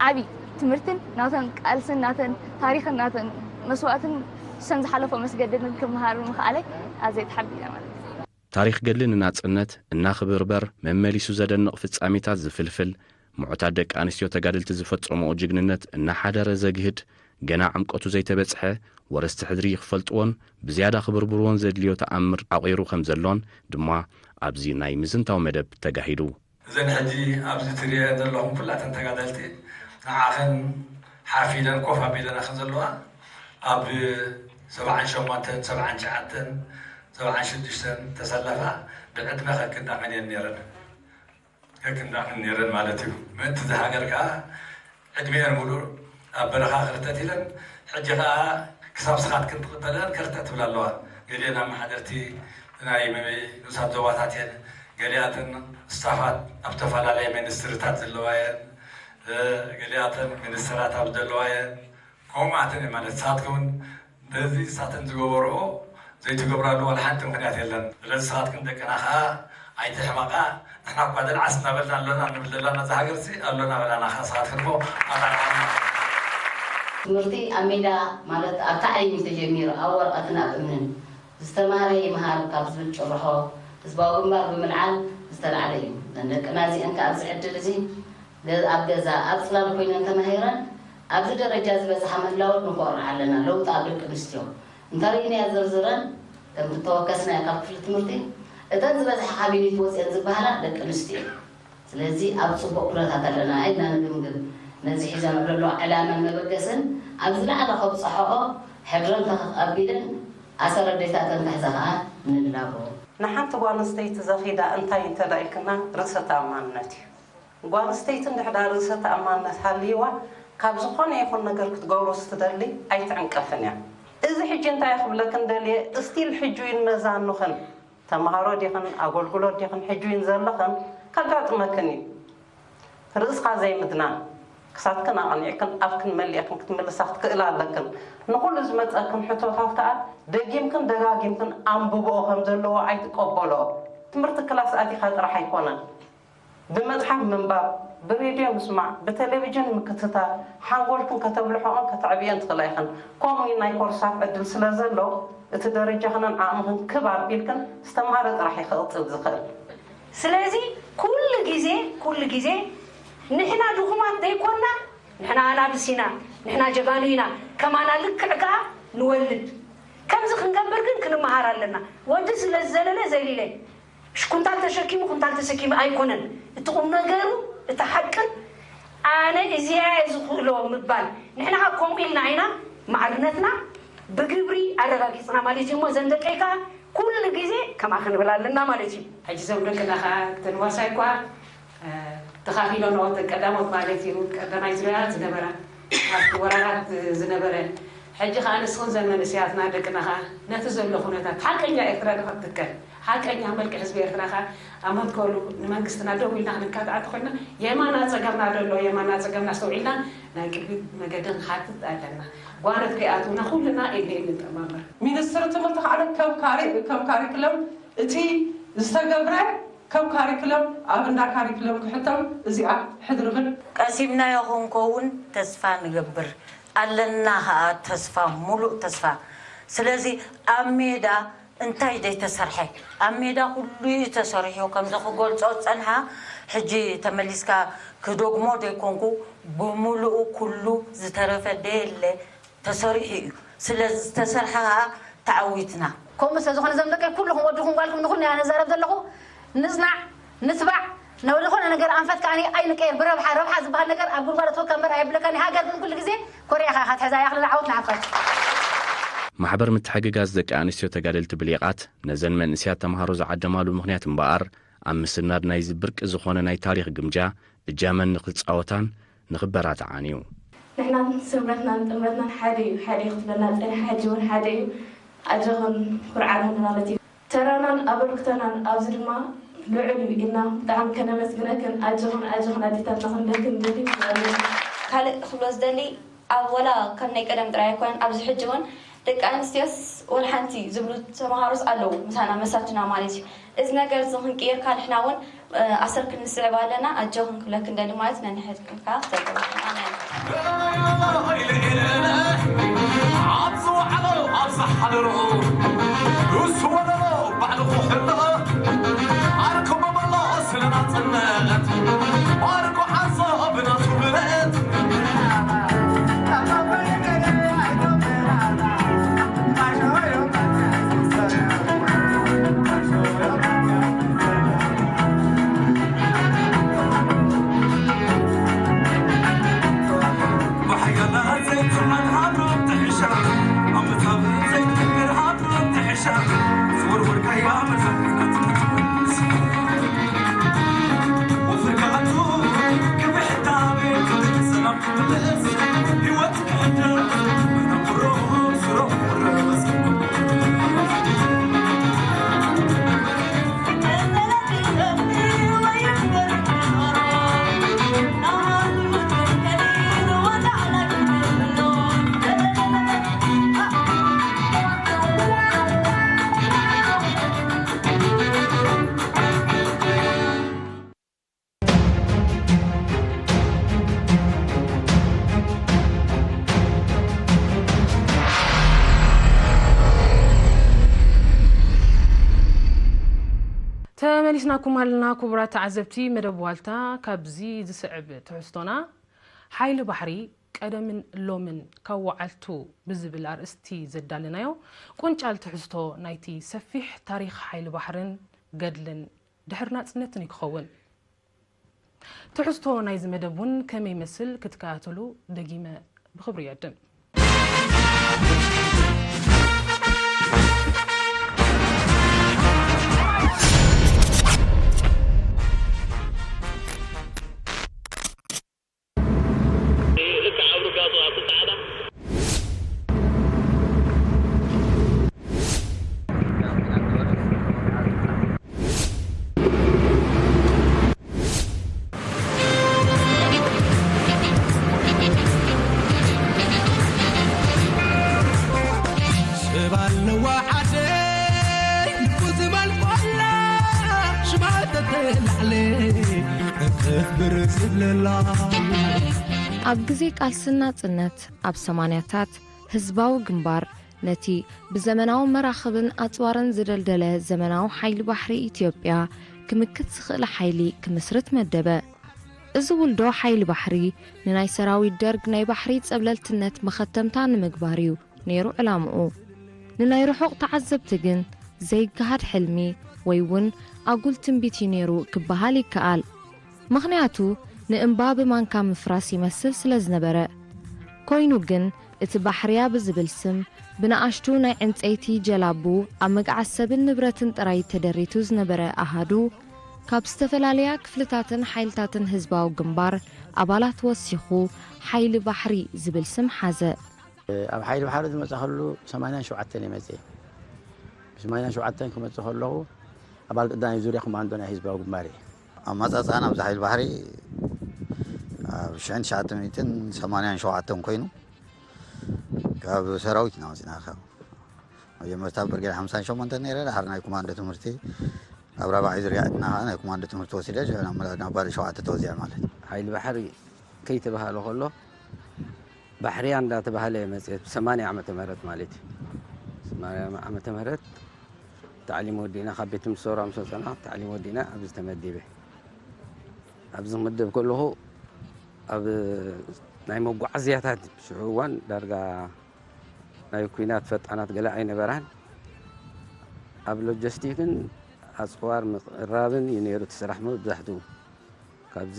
ዓብዪ ትምህርትን ናተን ቃልስን ናተን ታሪክን ናተን መስዋእትን ሰም ዝሓለፎ መስገደልን ክመሃር ምኽኣለይ ኣዘይ ተሓቢለ ማለት እዩ። ታሪኽ ገድሊ ንናጽነት እናኽብርበር መመሊሱ ዘደንቕ ፍጻሜታት ዝፍልፍል፣ ምዑታት ደቂ ኣንስትዮ ተጋደልቲ ዝፈጸምኦ ጅግንነት እናሓደረ ዘግህድ፣ ገና ዕምቀቱ ዘይተበጽሐ፣ ወረስቲ ሕድሪ ክፈልጥዎን ብዝያዳ ክብርብርዎን ዘድልዮ ተኣምር ዓቒሩ ከም ዘሎን ድማ ኣብዚ ናይ ምዝንታው መደብ ተጋሂዱ። እዘን ሕጂ ኣብዚ ትርእየን ዘለኹም ኩላተን ተጋደልቲ ንዓኽን ሓፍ ኢለን ኮፍ ኣቢለናኽን ዘለዋ ኣብ ሰብዓን ሸሞንተን ሰብዓን ትሽዓተን ሰብዓን ሽዱሽተን ተሰለፋ ብዕድመ ከክንዳመን እየን ነይረን። ከክንዳመን ነይረን ማለት እዩ። ምእንቲ እዛ ሃገር ከኣ ዕድሚኤን ሙሉእ ኣብ በረኻ ክርተት ኢለን፣ ሕጂ ኸኣ ክሳብ ስኻትክን ትቕበለን ክርተት ትብላ ኣለዋ። ገሊኤን ኣመሓደርቲ ናይ ንኡሳት ዞባታት እየን፣ ገሊኣተን ስታፋት ኣብ ዝተፈላለየ ሚኒስትሪታት ዘለዋ እየን፣ ገሊኣተን ሚኒስተራት ኣብ ዘለዋ እየን። ከምኡኣተን እየን ማለት ንስኻትክን እውን በዚ ንሳተን ዝገበርኦ ዘይትገብራሉ ዋላ ሓንቲ ምኽንያት የለን። ስለዚ ንስኻትክን ደቅና ኸኣ ኣይትሕመቓ። ንሕና እኳ ደልዓስ እናበልና ኣሎና እንብል ዘለና እዛ ሃገርሲ ኣሎና በላና ኸኣ ንስኻትክን እሞ ኣባና። ትምህርቲ ኣብ ሜዳ ማለት ኣብ ታዕሊም እዩ ተጀሚሩ፣ ኣብ ወረቐትን ኣብ እምንን። ዝተማህረ ይምሃር ካብ ዝብል ጭርሖ ህዝባዊ ግንባር ብምልዓል ዝተላዕለ እዩ። እዘን ደቅና እዚአን ከኣ ኣብዚ ዕድል እዚ ኣብ ገዛ ኣብ ፅላል ኮይነን ተማሂረን ኣብዚ ደረጃ ዝበፅሓ ምህላወን ንኮርዕ ኣለና። ለውጢ ኣብ ደቂ ኣንስትዮ እንተርኢናዮ ዘርዝረን ከም ዝተወከስናዮ ካብ ክፍሊ ትምህርቲ እተን ዝበዝሓ ካቢኔት ወፅኤን ዝበሃላ ደቂ ኣንስትዮ እየን። ስለዚ ኣብ ፅቡቕ ኩነታት ኣለና ኢልና ንግምግም። ነዚ ሒዘንኦ ዘለዋ ዕላማን መበገስን ኣብ ዝለዓለ ከብፅሐኦ ሕድረን ተኸቕ ኣቢለን ኣሰር ኣዴታተን ክሕዛ ኸዓ ንላቦ። ንሓንቲ ጓል ኣንስተይቲ ዘኺዳ እንታይ እንተ ኢልክና ርእሰ ተኣማንነት እዩ። ጓል ኣንስተይቲ እንድሕር ርእሰ ተኣማንነት ሃልይዋ ካብ ዝኾነ ይኹን ነገር ክትገብሮ ስትደሊ ኣይትዕንቀፍን እያ። እዚ ሕጂ እንታይ ክብለክን ደልየ still ሕጂ እውን መዛኑኽን ተምሃሮ ዲኽን ኣገልግሎት ዲኽን ሕጂ እውን ዘለኽን ከጋጥመክን እዩ። ርእስኻ ዘይምድናን፣ ክሳትክን ኣቕኒዕክን ኣፍክን መሊእክን ክትምልሳ ክትክእላ ኣለክን። ንኹሉ ዝመፀክን ሕቶታት ከኣ ደጊምክን ደጋጊምክን ኣንብብኦ ከም ዘለዎ ኣይትቀበልኦ። ትምህርቲ ክላስ ኣቲኻ ጥራሕ ኣይኮነን። ብመፅሓፍ ምንባብ፣ ብሬድዮ ምስማዕ፣ ብቴሌቪዥን ምክትታል ሓንጎልክን ከተብልሕኦን ከተዕብእዮን ትኽእላ ኢኽን። ከምኡ እውን ናይ ኮርሳት ዕድል ስለዘሎ እቲ ደረጃኽንን ዓቕምኽን ክብ ኣቢልክን ዝተምሃረ ጥራሕ እዩ ክቕፅል ዝኽእል። ስለዚ ኩሉ ግዜ ኩሉ ግዜ ንሕና ድኹማት ደይኮና ንሕና ኣናብስ ኢና ንሕና ጀጋኑ ኢና ከማና ልክዕ ከኣ ንወልድ ከምዚ ክንገብር ግን ክንመሃር ኣለና ወዲ ስለ ዝዘለለ ዘሊለ ኩንታል ተሸኪሙ ኩንታል ተሰኪሙ ኣይኮነን እቲ ቁምነገሩ እቲ ሓቅን ኣነ እዚኣ እየ ዝኽእሎ ምባል ንሕና ከኣ ከምኡ ኢልና ኢና ማዕርነትና ብግብሪ ኣረጋጊፅና ማለት እዩ እሞ እዘን ደቀይ ከኣ ኩሉ ግዜ ከምኣ ክንብል ኣለና ማለት እዩ። ሕጂ እዞም ደቅና ከኣ እተን ዋርሳይ እኳ ተኻፊሎንኦ እተን ቀዳሞት ማለት እዩ ቀዳማይ ዙርያ ዝነበራ ኣብቲ ወራራት ዝነበረ ሕጂ ከኣ ንስኽን ዘን መንእሰያትና ደቅና ከኣ ነቲ ዘሎ ኩነታት ሓቀኛ ኤርትራ ዶ ክትትከል ሓቀኛ መልክዕ ህዝቢ ኤርትራ ከኣ ኣብ መትከሉ ንመንግስትና ደው ኢልና ክንካትዓ እንተኾይና የማና ጸገምና ዶ ኣሎ የማና ጸገምና ኣስተውዒልና ናይ ቅድሚት መገዲ ክንሓትት ኣለና። ጓኖት ከይኣትውና ኩልና ኢድ ንኢድ ንጠማመር። ሚኒስትሪ ትምህርቲ ከዓ ከም ካሪ ከም ካሪክለም እቲ ዝተገብረ ከም ካሪክለም ኣብ እንዳ ካሪክለም ክሕተም እዚኣ ሕድሪ ክል። ቀሲምናዮ ክንከውን ተስፋ ንገብር ኣለና ከኣ ተስፋ ሙሉእ ተስፋ ስለዚ ኣብ ሜዳ እንታይ ዘይተሰርሐ ኣብ ሜዳ ኩሉ እዩ ተሰሪሑ ከምዚ ክገልጾ ዝጸንሓ ሕጂ ተመሊስካ ክደግሞ ዘይኮንኩ ብምሉኡ ኩሉ ዝተረፈ ደየለ ተሰሪሑ እዩ። ስለ ዝተሰርሐ ከዓ ተዓዊትና። ከምኡ ስለ ዝኾነ ዘምለቀ ኩልኹም ወድኹም ጓልኩም ንኹሉ እያ ነዛረብ ዘለኹ። ንጽናዕ፣ ንትባዕ፣ ናብ ዝኾነ ነገር ኣንፈት ከኣ ኣይንቀየር። ብረብሓ፣ ረብሓ ዝበሃል ነገር ኣብ ጉድጓድ እትወካ እምበር ኣየብለካን። ሃገር ግን ኩሉ ግዜ ኮሪያ ኢኻ ክትሕዛ እያ። ክልል ዓወት ንዓኻትኩም። ማሕበር ምትሕግጋዝ ደቂ ኣንስትዮ ተጋደልቲ ብሊቓት ነዘን መንእስያት ተምሃሮ ዝዓደማሉ ምኽንያት እምበኣር ኣብ ምስናድ ናይዚ ብርቂ ዝኾነ ናይ ታሪኽ ግምጃ እጃመን ንኽጻወታን ንኽበራትዓን እዩ። ንሕናን ስምረትናን ጥምረትናን ሓደ እዩ። ሓደ እዩ ክትብለና ጸኒሓ፣ ሕጂ እውን ሓደ እዩ። ኣጆኽን ኩርዓን ንማለት እዩ። ተራናን ኣበርክቶናን ኣብዚ ድማ ልዑል እዩ ኢልና ብጣዕሚ ከነመስግነክን ኣጆኽን ኣጆኽን ኣዴታትና ክንብለክን ንደሊ። ካልእ ክብሎ ዝደሊ ኣብ ወላ ከም ናይ ቀደም ጥራይ ኣይኮነን፣ ኣብዚ ሕጂ እውን ደቂ ኣንስትዮስ ወላ ሓንቲ ዝብሉ ተምሃሮስ ኣለዉ ምሳና መሳቱና ማለት እዩ። እዚ ነገር እዚ ክንቅየር ካልሕና እውን ኣሰር ክንስዕብ ኣለና። ኣጆኽን ክብለክን ደሊ ማለት ነንሕድሕድካ ዘገበርኩን ኣሜን። ኣብ ዝወዓሎ ኣብ ዝሓደሮ ንሱ ወለሎ ባዕሉ ክሕሎ ኣርክቦ በሎ ስለ ናጽነት ኣርኮ ሓዞ ብናቱ ብረት ተመሊስናኩም ኣለና ክቡራት ተዓዘብቲ መደብ ዋልታ። ካብዚ ዝስዕብ ትሕዝቶና ሓይሊ ባሕሪ ቀደምን ሎምን ካብ ወዓልቱ ብዝብል ኣርእስቲ ዘዳለናዮ ቁንጫል ትሕዝቶ ናይቲ ሰፊሕ ታሪኽ ሓይሊ ባሕርን ገድልን ድሕሪ ናጽነትን እዩ ክኸውን። ትሕዝቶ ናይዚ መደብ እውን ከመይ ይመስል ክትከታተሉ ደጊመ ብኽብሪ ይዕድም። ሰብ ኣለዋ ዓደይ ልቡ ዝመልቆላ ሽማ ተተላዕለ እተኽብር ዝብለላ። ኣብ ግዜ ቃልስን ናጽነት ኣብ ሰማንያታት ህዝባዊ ግንባር ነቲ ብዘመናዊ መራኽብን ኣጽዋርን ዝደልደለ ዘመናዊ ሓይሊ ባሕሪ ኢትዮጵያ ክምክት ዝኽእል ሓይሊ ክምስርት መደበ። እዚ ውልዶ ሓይሊ ባሕሪ ንናይ ሰራዊት ደርግ ናይ ባሕሪ ጸብለልትነት መኸተምታ ንምግባር እዩ ነይሩ ዕላምኡ። ንናይ ርሑቕ ተዓዘብቲ ግን ዘይገሃድ ሕልሚ ወይ እውን ኣጉል ትንቢት እዩ ነይሩ ክበሃል ይከኣል። ምኽንያቱ ንእምባ ብማንካ ምፍራስ ይመስል ስለ ዝነበረ። ኮይኑ ግን እቲ ባሕርያ ብዝብል ስም ብንኣሽቱ ናይ ዕንጸይቲ ጀላቡ ኣብ ምግዓዝ ሰብን ንብረትን ጥራይ ተደሪቱ ዝነበረ ኣሃዱ ካብ ዝተፈላለያ ክፍልታትን ሓይልታትን ህዝባዊ ግንባር ኣባላት ወሲኹ ሓይሊ ባሕሪ ዝብል ስም ሓዘ። ኣብ ሓይሊ ባሕሪ ዝመጻ ከሉ ሰማንያን ሸውዓተን እየ መጽየ። ብ ሰማንያን ሸውዓተን ክመጽእ ከለኹ ኣባል ቀዳማይ ዙርያ ኮማንዶ ናይ ህዝባዊ ግንባር እየ። ኣመጻጽኣ ናብዚ ሓይሊ ባሕሪ ኣብ ሽሕን ትሽዓተ ሚእትን ሰማንያን ሸውዓተን ኮይኑ ካብ ሰራዊት ኢና መጺና። ካብ መጀመርታ ብርጌድ ሓምሳን ሸሞንተን ነይረ፣ ድሓር ናይ ኮማንዶ ትምህርቲ ኣብ ራብዓይ ዙርያ ኣትና ከኣ ናይ ኮማንዶ ትምህርቲ ወሲደ፣ ናብ መላ-፣ ናብ ባዶ ሸውዓተ ተወዚዐ ማለት እዩ። ሓይሊ ባሕሪ ከይተባህለ ከሎ ባሕርያ እንዳተባህለ መጽኤ ሰማንያ ዓመተ ምህረት ማለት እዩ። ሰማንያ ዓመተ ምህረት ታዕሊም ወዲእና ካብ ቤት ትምህርቲ ሰውራ ምስ ወጸና ታዕሊም ወዲእና ኣብዚ ተመዲበ። ኣብዚ ክምደብ ከለኹ ኣብ ናይ መጓዓዝያታት ሽዑ እዋን ዳርጋ ናይ ኲናት ፈጣናት ገለ ኣይነበራን። ኣብ ሎጂስቲክን ኣጽዋር ምቕራብን እዩ ነይሩ እቲ ስራሕ መብዛሕትኡ። ካብዚ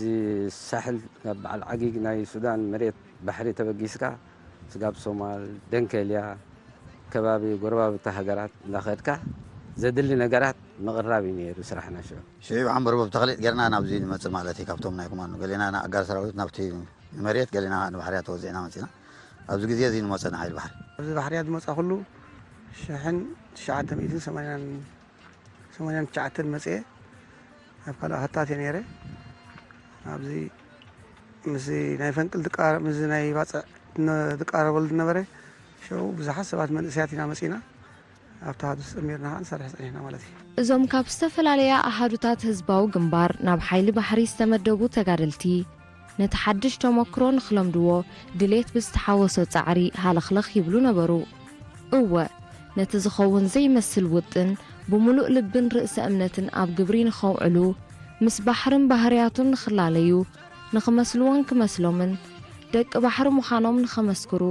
ሳሕል ናብ በዓል ዓጊግ ናይ ሱዳን መሬት ባሕሪ ተበጊስካ ስጋብ ሶማል፣ ደንከልያ፣ ከባቢ ጎረባብቲ ሃገራት እንዳኸድካ ዘድሊ ነገራት ምቕራብ እዩ ነይሩ ስራሕና ሽዑ። ሽዑ ዓንበርበብ ተኽሊጥ ጌርና ናብዚ ንመጽእ ማለት እዩ። ካብቶም ናይ ኮማንዶ ገሌና ንኣጋር ሰራዊት ናብቲ ንመሬት ገሌና ንባሕርያ ተወዚዕና መጺና። ኣብዚ ግዜ እዚ ንመጸና ሓይል ባሕሪ። ኣብዚ ባሕርያ ዝመጻ ኩሉ ሽሕን ትሽዓተ ሚእትን ሰማንያን ሰማንያን ትሽዓተን መጽኤ ኣብ ካልእ ሃታት እየ ነይረ። ኣብዚ ምስዚ ናይ ፈንቅል ድቃ-፣ ምስዚ ናይ ባጽዕ ነ-፣ ድቃረበሉ ዝነበረ ሽዑ ብዙሓት ሰባት መንእሰያት ኢና መጺና ኣብቲ ሃዱስ ጸሚርና ከኣ ንሰርሕ ጸኒሕና ማለት እዩ። እዞም ካብ ዝተፈላለያ ኣሃዱታት ህዝባዊ ግንባር ናብ ሓይሊ ባሕሪ ዝተመደቡ ተጋደልቲ፣ ነቲ ሓድሽ ተመክሮ ንኽለምድዎ ድሌት ብዝተሓወሶ ጻዕሪ ሃለኽለኽ ይብሉ ነበሩ። እወ፣ ነቲ ዝኸውን ዘይመስል ውጥን ብምሉእ ልብን ርእሰ እምነትን ኣብ ግብሪ ንኸውዕሉ፣ ምስ ባሕርን ባህርያቱን ንኽላለዩ፣ ንኽመስልዎን ክመስሎምን፣ ደቂ ባሕሪ ምዃኖም ንኸመስክሩ፣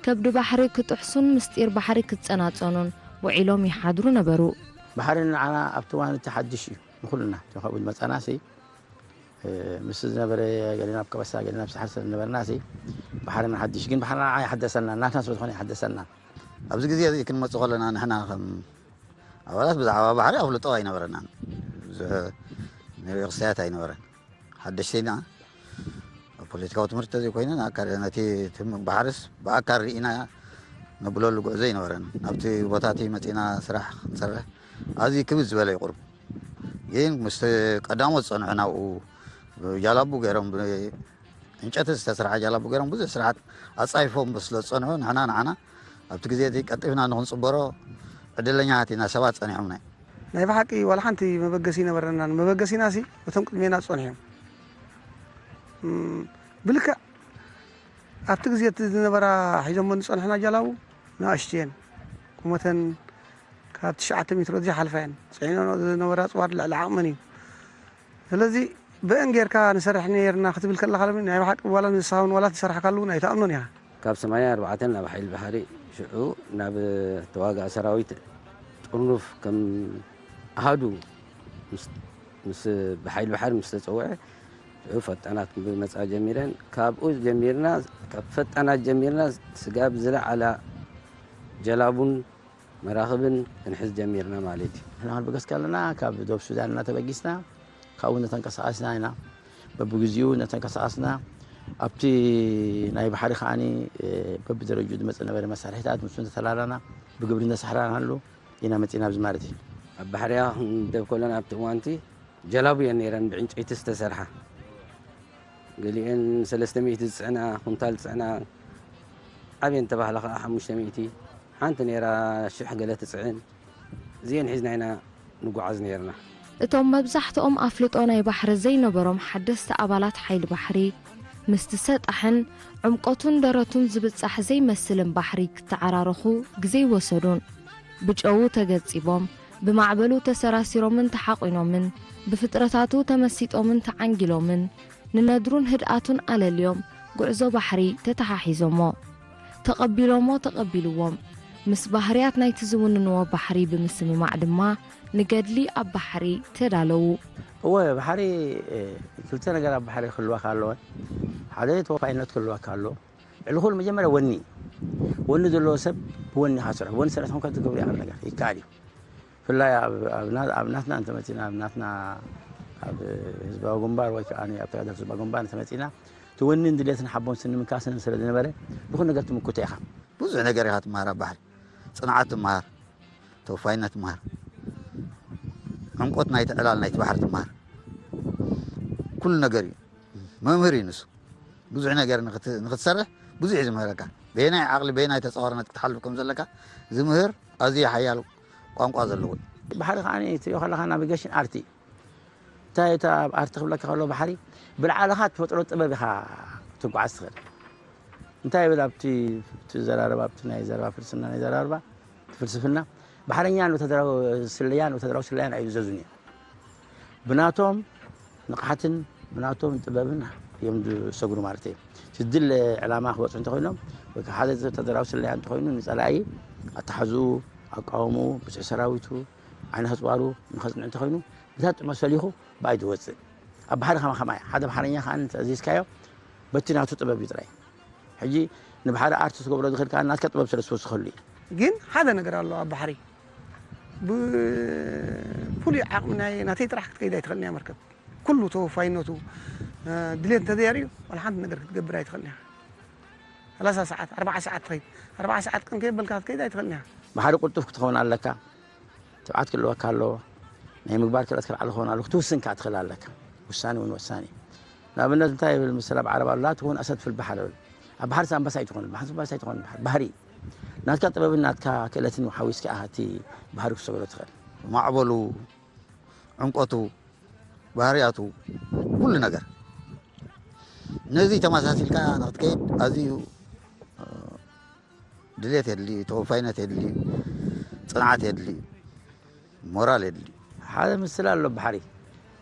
ከብዲ ባሕሪ ክጥሕሱን ምስጢር ባሕሪ ክጸናጸኑን ውዒሎም ይሓድሩ ነበሩ። ባሕሪ ንዓና ኣብቲ እዋን እቲ ሓድሽ እዩ፣ ንኹልና። እቲ ካብኡ ዝመጻናሲ፣ እ፣ ምስ ዝነበረ ገሊና ኣብ ከበሳ፣ ገሊና ኣብ ሰሓር ስለ ዝነበርናሲ፣ ባሕርና ሓድሽ፣ ግን ባሕርና ንዓና ኣይሓደሰናን፣ ናትና ስለ ዝኾነ ኣይሓደሰናን። ኣብዚ ግዜ እዚ ክንመጽእ ከለና ንሕና ከም ኣባላት ብዛዕባ ባሕሪ ኣፍልጦ ኣይነበረናን። ብዙሕ ንሪኦ ክስተያት ኣይነበረን። ሓደሽቲ ኢና። ኣብ ፖለቲካዊ ትምህርቲ ተዘይኮይኑ ንኣካል ነቲ ትም-፣ ባሕርስ ብኣካል ርኢና ነብለሉ ጉዕዞ ኣይነበረን። ናብቲ ቦታ እቲ መጺና ስራሕ ክንሰርሕ ኣዝዩ ክብድ ዝበለ እዩ ቁሩብ። ግን ምስ ቀዳሞት ዝጸንሑ ናብኡ ጃላቡ ገይሮም ብ-፣ ዕንጨቲ ዝተሰርሐ ጃላቡ ገይሮም ብዙሕ ስራሓት ኣጻይፎም ስለ ዝጸንሑ ንሕና ንዓና ኣብቲ ግዜ እቲ ቀልጢፍና ንኽንጽበሮ ዕድለኛታት ኢና። ሰባት ጸኒሖምና እዮም። ናይ ብሓቂ ዋላ ሓንቲ መበገሲ ይነበረናን። መበገሲናሲ እቶም ቅድሜና ዝጸንሑ እዮም። እም፣ ብልክዕ ኣብቲ ግዜ እቲ ዝነበራ ሒዞሞ ዝጸንሕና ጃላቡ ንኣሽቱ እየን። ቁመተን ካብ ትሽዓተ ሜትሮ ዘይሓልፋ እየን። ጽዒኖ ዝነበራ ኣጽዋር ልዕሊ ዓቕመን እዩ። ስለዚ ብአን ጌርካ ንሰርሕ ነይርና ክትብል ከለኻ ሎሚ ናይ ብሓቂ ዋላ ንስኻ እውን ዋላ ትሰርሕካሉ እውን ኣይትኣምኖን ኢኻ። ካብ ሰማንያ ኣርባዕተ ናብ ሓይሊ ባሕሪ ሽዑ ናብ ተዋጋኢ ሰራዊት ጥርኑፍ ከም ኣሃዱ ምስ፣ ምስ ብሓይሊ ባሕሪ ምስ ተጸውዐ ሽዑ ፈጣናት ክመጻ ጀሚረን። ካብኡ ጀሚርና፣ ካብ ፈጣናት ጀሚርና ስጋብ ዝለዓላ ጀላቡን መራኽብን ክንሕዝ ጀሚርና ማለት እዩ። ንሕና ክንበገስ ከለና ካብ ደቡብ ሱዳን እናተበጊስና ካብኡ እናተንቀሳቐስና ኢና። በብግዚኡ እናተንቀሳቐስና ኣብቲ ናይ ባሕሪ ከዓኒ፣ እ፣ በብደረጅኡ ዝመጽእ ነበረ መሳርሒታት ንሱ እናተላላና ብግብሪ እናሰሕራናሉ ኢና መጺና ኣብዚ ማለት እዩ። ኣብ ባሕርያ ክንደብ ከለና ኣብቲ እዋንቲ ጀላቡ እየን ነይረን ብዕንጨይቲ ዝተሰርሓ። ገሊአን ሰለስተ ሚእቲ ዝጽዕና፣ ኩንታል ዝጽዕና፣ ዓብየን ተባህላ ከኣ ሓሙሽተ ሚእቲ፣ ሓንቲ ነይራ ሽሕ ገለ ትጽዕን። እዚአን ሒዝና ኢና ንጓዓዝ ነይርና። እቶም መብዛሕትኦም ኣፍልጦ ናይ ባሕሪ ዘይነበሮም ሓደስቲ ኣባላት ሓይሊ ባሕሪ፣ ምስቲ ሰጣሕን ዕምቆቱን ደረቱን ዝብጻሕ ዘይመስልን ባሕሪ ክተዓራረኹ ግዜ ኣይወሰዱን። ብጨዉ ተገጺቦም፣ ብማዕበሉ ተሰራሲሮምን ተሓቑኖምን፣ ብፍጥረታቱ ተመሲጦምን ተዓንጊሎምን፣ ንነድሩን ህድኣቱን ኣለልዮም፣ ጉዕዞ ባሕሪ ተተሓሒዞሞ። ተቐቢሎሞ ተቐቢልዎም። ምስ ባህርያት ናይቲ ዝውንንዎ ባሕሪ ብምስምማዕ ድማ፣ ንገድሊ ኣብ ባሕሪ ተዳለዉ። እወ፣ ባሕሪ፣ እ፣ ክልተ ነገር ኣብ ባሕሪ ክህልወካ ኣለወን። ሓደ ተወፋይነት ክህልወካ ኣለዎ። ልዕሊ ኩሉ መጀመርያ ወኒ። ወኒ ዘለዎ ሰብ ብወኒ ኢኻ ትሰርሖ። ብወኒ ሰሪሕካ ትገብሮ ይኽእል ነገር ይከኣል እዩ። ብፍላይ ኣብ፣ ኣብ ና-፣ ኣብ ናትና እንተመጺና፣ ኣብ ናትና፣ ኣብ ህዝባዊ ግንባር ወይ ከኣ ኣብ ተጋደልቲ ህዝባዊ ግንባር እንተመጺና፣ እቲ ወኒን ድሌትን ሓቦን ስኒ ምንካስን ስለ ዝነበረ፣ ብኹሉ ነገር ትምክቶ ኢኻ። ብዙሕ ነገር ኢኻ ትመሃር ኣብ ባሕሪ። ጽንዓት ትመሃር፣ ተወፋይነት ትመሃር፣ ዕምቆት ናይቲ ዕላል ናይቲ ባሕሪ ትመሃር። ኩሉ ነገር እዩ። መምህር እዩ ንሱ። ብዙሕ ነገር ንኽት-፣ ንኽትሰርሕ ብዙሕ እዩ ዝምህረካ። በየናይ ዓቕሊ፣ በየናይ ተጻዋርነት ክትሓልፍ ከም ዘለካ ዝምህር ኣዝዩ ሓያል ቋንቋ ዘለዎ እዩ። ባሕሪ ከኣ ትሪኦ ከለኻ ናቪጌሽን ኣርት እዩ። እንታይ እቲ ኣብ ኣርት ክብለካ ከሎ ባሕሪ ብልዓልኻ ትፈጥሮ ጥበብ ኢኻ ክትጓዓዝ ትኽእል። እንታይ ይብል ኣብቲ፣ እቲ ዘራረባ፣ ኣብቲ ናይ ዘረባ ፍልስፍና፣ ናይ ዘራረባ፣ እቲ ፍልስፍና፣ ባሕረኛ ንወታደራዊ ስለያን ወታደራዊ ስለያን ኣይእዘዙን እዮም። ብናቶም ንቕሓትን ብናቶም ጥበብን እዮም ዝሰግሩ ማለት እዩ። ዝድለ ዕላማ ክበፅሑ እንተኮይኖም ወይ ከዓ ሓደ ወታደራዊ ስለያ እንተኮይኑ ንፀላኢ ኣተሓዝኡ፣ ኣቃውምኡ፣ ብፅሒ ሰራዊቱ፣ ዓይነ ኣፅዋሩ ንኸፅንዕ እንተኮይኑ ብታ ጥመ ሰሊኹ ብኣይ ዝወፅእ ኣብ ባሕሪ ከማ ከማያ ሓደ ባሕረኛ ከዓ እንተኣዚዝካዮ በቲ ናቱ ጥበብ እዩ ጥራይ። ሕጂ ንባሕሪ ኣርት ትገብሮ ዝኽእል ከዓ ናትካ ጥበብ ስለ ዝወስኸሉ እዩ። ግን ሓደ ነገር ኣሎ ኣብ ባሕሪ ብፍሉይ ዓቕሚ ናይ ናተይ ጥራሕ ክትከይድ ኣይትኽእልን እያ መርከብ። ኩሉ ተወፋይነቱ ድሌት እንተዘየርእዩ ዋላ ሓንቲ ነገር ክትገብር ኣይትኽእልን እያ። ሰላሳ ሰዓት ኣርባዓ ሰዓት ትኸይድ ኣርባዓ ሰዓት ቅን ከየበልካ ክትከይድ ኣይትኽእልን እያ። ባሕሪ ቁልጡፍ ክትኸውን ኣለካ። ትብዓት ክህልወካ ኣለዎ። ናይ ምግባር ክእለት ክልዓል ክኸውን ኣለዎ ክትውስን ከዓ ትኽእል ኣለካ። ውሳኔ እውን ወሳኒ እዩ። ንኣብነት እንታይ ይብል ምስላ ብዓረብ ኣላ ትኹን ኣሰድ ፊል ባሕር ይብል። ኣብ ባሕሪ ኣንበሳ ኣይትኾን ባሕሪ ኣንበሳ ኣይትኾን ባሕሪ ባህሪ እዩ። ናትካ ጥበብን ናትካ ክእለትን ሓዊስካ ኢኻ እቲ ባህሪ ክትሰግሮ ትኽእል። ማዕበሉ፣ ዕምቆቱ፣ ባህርያቱ፣ ኩሉ ነገር ነዚ ተመሳሲልካ ንክትከይድ ኣዝዩ ድሌት የድሊ፣ ተወፋይነት የድሊ፣ ፅንዓት የድሊ፣ ሞራል የድሊ። ሓደ ምስላ ኣሎ ባሕሪ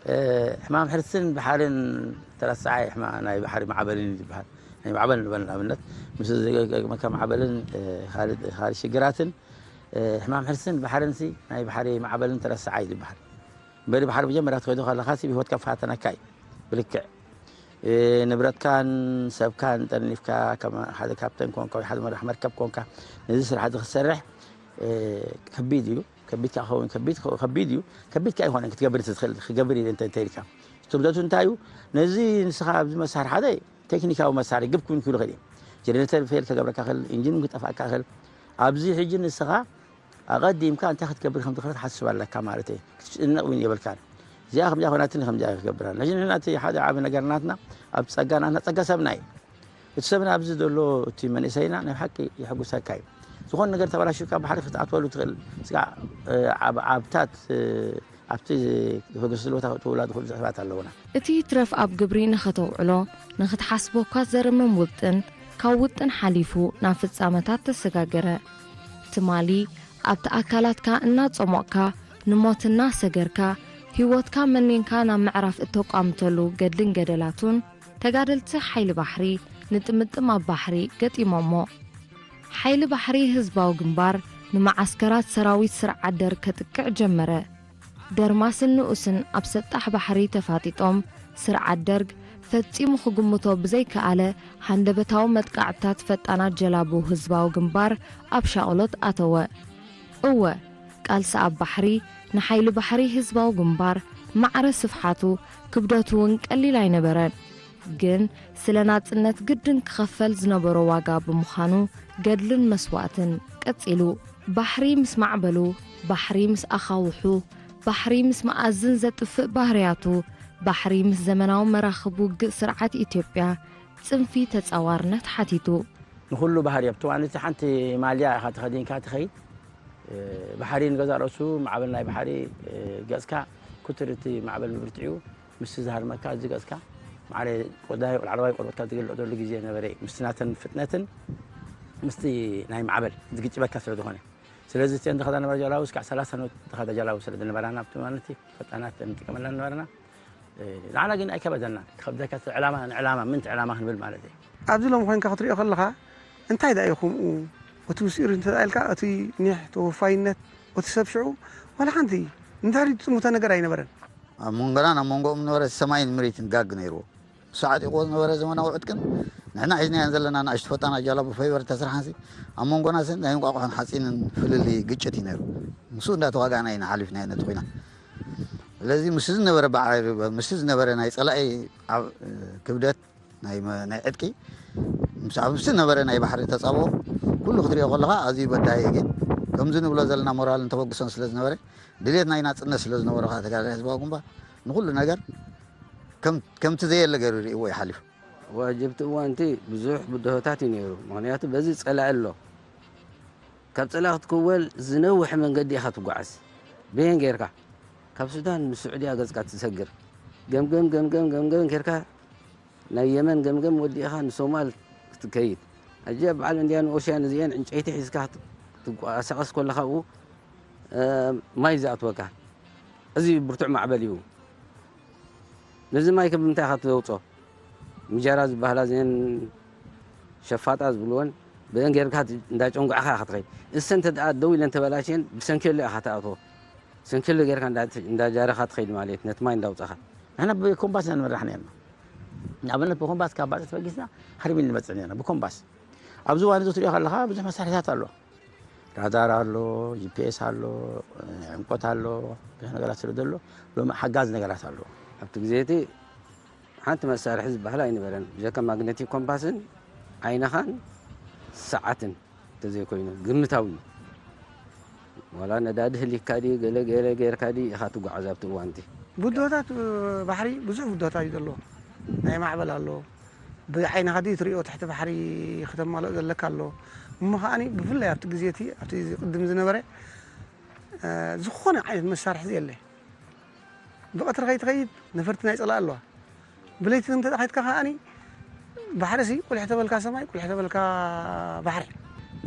ሕማም ሕርስን ባሕርን ተረሳዓይ ናይ ባሕሪ ማዕበልን እዩ ዝበሃል። ናይ ማዕበል ንበል ንኣብነት ምስ ዝገጥመካ ማዕበልን ካልእ ሽግራትን ሕማም ሕርስን ባሕርን ሲ ናይ ባሕሪ ማዕበልን ተረሳዓይ ዝበሃል። እምበሪ ባሕሪ መጀመርያ ትኸይዶ ከለኻ ሲ ብህይወትካ ፈታተነካ እዩ። ብልክዕ ንብረትካን ሰብካን ጠርኒፍካ ሓደ ካፕተን ኮንካ ወይ ሓደ መራሕ መርከብ ኮንካ ነዚ ስራሕ እዚ ክትሰርሕ ከቢድ እዩ። ከቢድ ከዓ ክኸውን ከቢድ ከቢድ እዩ። ከቢድ ከዓ ኣይኮነን ክትገብር ትኽእል ክገብር ኢለ እንተ እንተ ኢልካ ትርደቱ እንታይ እዩ? ነዚ ንስኻ ኣብዚ መሳርሒ ሓደ ቴክኒካዊ መሳርሒ ግብ ክውን ክብል ይኽእል እዩ። ጀነሬተር ፌል ከገብረካ ክእል፣ ኢንጂን ክጠፍኣካ ክእል። ኣብዚ ሕጂ ንስኻ ኣቐዲምካ እንታይ ክትገብር ከም ትኽእል ክትሓስብ ኣለካ ማለት እዩ። ክትጭነቕ እውን የብልካን። እዚኣ ከምዚኣ ኮይናትኒ ከምዚኣ ክገብር ኣለና። ሕጂ ንሕና እቲ ሓደ ዓቢ ነገር ናትና ኣብ ጸጋ ናትና ጸጋ ሰብና እዩ። እቲ ሰብና ኣብዚ ዘሎ እቲ መንእሰይና ናይ ሓቂ የሐጉሰካ እዩ። ዝኾነ ነገር ተበላሽካ ባሕሪ ክትኣትወሉ ትኽእል። ስጋ ዓብታት ኣብቲ ዝፈገስሉ ቦታ ክትውላ ዝኽእሉ ዘዕባት ኣለውና። እቲ ይትረፍ ኣብ ግብሪ ንኸተውዕሎ ንኽትሓስቦ እኳ ዘርምም ውጥን ካብ ውጥን ሓሊፉ ናብ ፍጻመታት ተሰጋገረ። ትማሊ ኣብቲ ኣካላትካ እናጸሞቕካ ንሞት እናሰገርካ ህይወትካ መኒንካ ናብ ምዕራፍ እተቋምተሉ ገድልን ገደላቱን ተጋደልቲ ሓይሊ ባሕሪ ንጥምጥም ኣብ ባሕሪ ገጢሞሞ። ሓይሊ ባሕሪ ህዝባዊ ግንባር ንመዓስከራት ሰራዊት ስርዓት ደርግ ከጥቅዕ ጀመረ። ደርማስን ንኡስን ኣብ ሰጣሕ ባሕሪ ተፋጢጦም ስርዓት ደርግ ፈጺሙ ክግምቶ ብዘይከኣለ ሃንደበታዊ መጥቃዕትታት ፈጣናት ጀላቡ ህዝባዊ ግንባር ኣብ ሻቕሎት ኣተወ። እወ፣ ቃልሲ ኣብ ባሕሪ ንሓይሊ ባሕሪ ህዝባዊ ግንባር ማዕረ ስፍሓቱ ክብደቱ እውን ቀሊል ኣይነበረን። ግን ስለ ናጽነት ግድን ክኸፈል ዝነበሮ ዋጋ ብምዃኑ ገድልን መስዋእትን ቀጺሉ። ባሕሪ ምስ ማዕበሉ፣ ባሕሪ ምስ ኣኻውሑ፣ ባሕሪ ምስ መኣዝን ዘጥፍእ ባህርያቱ፣ ባሕሪ ምስ ዘመናዊ መራኽብ ውግእ ስርዓት ኢትዮጵያ ጽንፊ ተጻዋርነት ሓቲቱ። ንኹሉ ባህሪ ኣብቲ እዋን እቲ ሓንቲ ማልያ ኢኻ ተኸዲንካ ትኸይድ። ባሕሪ ንገዛ ርእሱ ማዕበል ናይ ባሕሪ ገጽካ ኩትር እቲ ማዕበል ብብርትዒኡ ምስ ዝሃርመካ እዚ ገጽካ ማዕረ ቆዳይ ላዕለዋይ ቆርበትካ ዝግለጠሉ ግዜ ነበረ እዩ። ምስቲ ናተን ፍጥነትን ምስቲ ናይ ማዕበል ዝግጭበካ ስለ ዝኾነ ስለዚ እተን ዝኸዳ ነበራ ጃላቡ እስካዕ ሰላሳ ኖት ዝኸዳ ጃላቡ ስለ ዝነበራ ናብቲ ማለት ፈጣናት እንጥቀመላ ነበርና። ንዓና ግን ኣይከበደና ክኸብደካ እቲ ዕላማ ንዕላማ ምንቲ ዕላማ ክንብል ማለት እዩ። ኣብዚ ሎም ኮይንካ ክትሪኦ ከለኻ እንታይ ደኣ እዩ ከምኡ እቲ ምስጢር እንተ ኢልካ እቲ ኒሕ ተወፋይነት እቲ ሰብ ሽዑ ዋላ ሓንቲ ንድሕሪት ዝጥምቶ ነገር ኣይነበረን። ኣብ መንጎናን ኣብ መንጎኦም ዝነበረ ሰማይን ምድሪትን ጋግ ነይርዎ። ንሱ ዓጢቕዎ ዝነበረ ዘመናዊ ዕጥቅን ንሕና ሒዝናየን ዘለና ንኣሽቱ ፈጣናት ጃላቡ ፋይበር ተስርሓንሲ ኣብ መንጎናሲ ናይ እንቋቑሖን ሓፂንን ፍልልይ ግጭት እዩ ነይሩ። ምስኡ እንዳተዋጋእና ኢና ሓሊፍናዮ ነቲ ኲናት። ስለዚ ምስቲ ዝነበረ በዓል ምስቲ ዝነበረ ናይ ፀላኢ ክብደት ናይ ዕጥቂ ምስቲ ዝነበረ ናይ ባሕሪ ተፃብኦ ኩሉ ክትሪኦ ከለኻ ኣዝዩ በዳሂ እዩ። ግን ከምዚ ንብሎ ዘለና ሞራልን ተበግሶን ስለዝነበረ ድሌት ናይ ናፅነት ስለዝነበሮ ከዓ ተጋዳላይ ህዝባዊ ግንባር ንኩሉ ነገር ከምቲ ዘየለ ገይሩ ይርእይዎ እዩ ሓሊፉ። ኣብ ዓጀብቲ እዋንቲ ብዙሕ ብድሆታት እዩ ነይሩ። ምኽንያቱ በዚ ፀላኢ ኣሎ። ካብ ፀላኢ ክትክወል ዝነውሐ መንገዲ ኢኻ ትጓዓዝ። በየን ገይርካ? ካብ ሱዳን ንስዑድያ ገፅካ ትሰግር። ገምገም ገምገም ገምገም ጌርካ ናይ የመን ገምገም ወዲእኻ ንሶማል ክትከይድ። ኣጀ በዓል እንድያን ኦሽያን እዚኤን ዕንጨይቲ ሒዝካ ክትንቀሳቐስ ከለኻ ኣብኡ ማይ ዝኣትወካ። እዚ ብርቱዕ ማዕበል እዩ። ነዚ ማይ ከ ብምንታይ ኢኻ ተውጾ? ምጀራ ዝበሃላ እዚአን ሸፋጣ ዝብልወን ብአን ጌርካ እንዳጨንጓዕኻ ኢኻ ትኸይድ። እሰን እንተ ደኣ ደው ኢለን ተበላሽየን ብሰንኬሎ ኢኻ ትኣትዎ። ሰንኬሎ ጌርካ እንዳ-፣ እንዳጃረኻ ትኸይድ ማለት እዩ፣ ነቲ ማይ እንዳውጻኻ። ንሕና ብኮምባስ ኢና ንመራሕ ነርና። ንኣብነት ብኮምባስ ካብ ባጽዕ ተበጊስና ሃርቢን ንመጽእ ነርና ብኮምባስ። ኣብዚ እዋን እዚ ትሪኦ ከለኻ ብዙሕ መሳርሒታት ኣሎ። ራዳር ኣሎ፣ ጂ ፒ ኤስ ኣሎ፣ ዕምቆት ኣሎ፣ ብዙሕ ነገራት ስለ ዘሎ ሎሚ ሓጋዝ ነገራት ኣሎ። ኣብቲ ግዜ እቲ ሓንቲ መሳርሒ ዝበሃል ኣይነበረን። ብጀካ ማግነቲክ ኮምፓስን ዓይንኻን ሰዓትን እንተዘይኮይኑ ግምታዊ እዩ። ዋላ ነዳዲ ህሊካ ድዩ ገለ ገለ ጌርካ ድዩ ኢኻ ትጓዓዝ ኣብቲ እዋንቲ። ብድሆታት ባሕሪ ብዙሕ ብድሆታት እዩ ዘለዎ። ናይ ማዕበል ኣሎ። ብዓይንኻ ድዩ ትሪኦ ትሕቲ ባሕሪ ክተማልኦ ዘለካ ኣሎ። እሞ ከዓኒ ብፍላይ ኣብቲ ግዜ እቲ ኣብቲ ቅድም ዝነበረ እ፣ ዝኾነ ዓይነት መሳርሒ የለ። ብቐትሪ ከይትኸይድ ነፈርቲ ናይ ጸላእ ኣለዋ። ብለይቲ እንተ ኸይድካ ከዓኒ ባሕሪ ሲ ቁልሕ ተበልካ ሰማይ ቁልሕ ተበልካ ባሕሪ።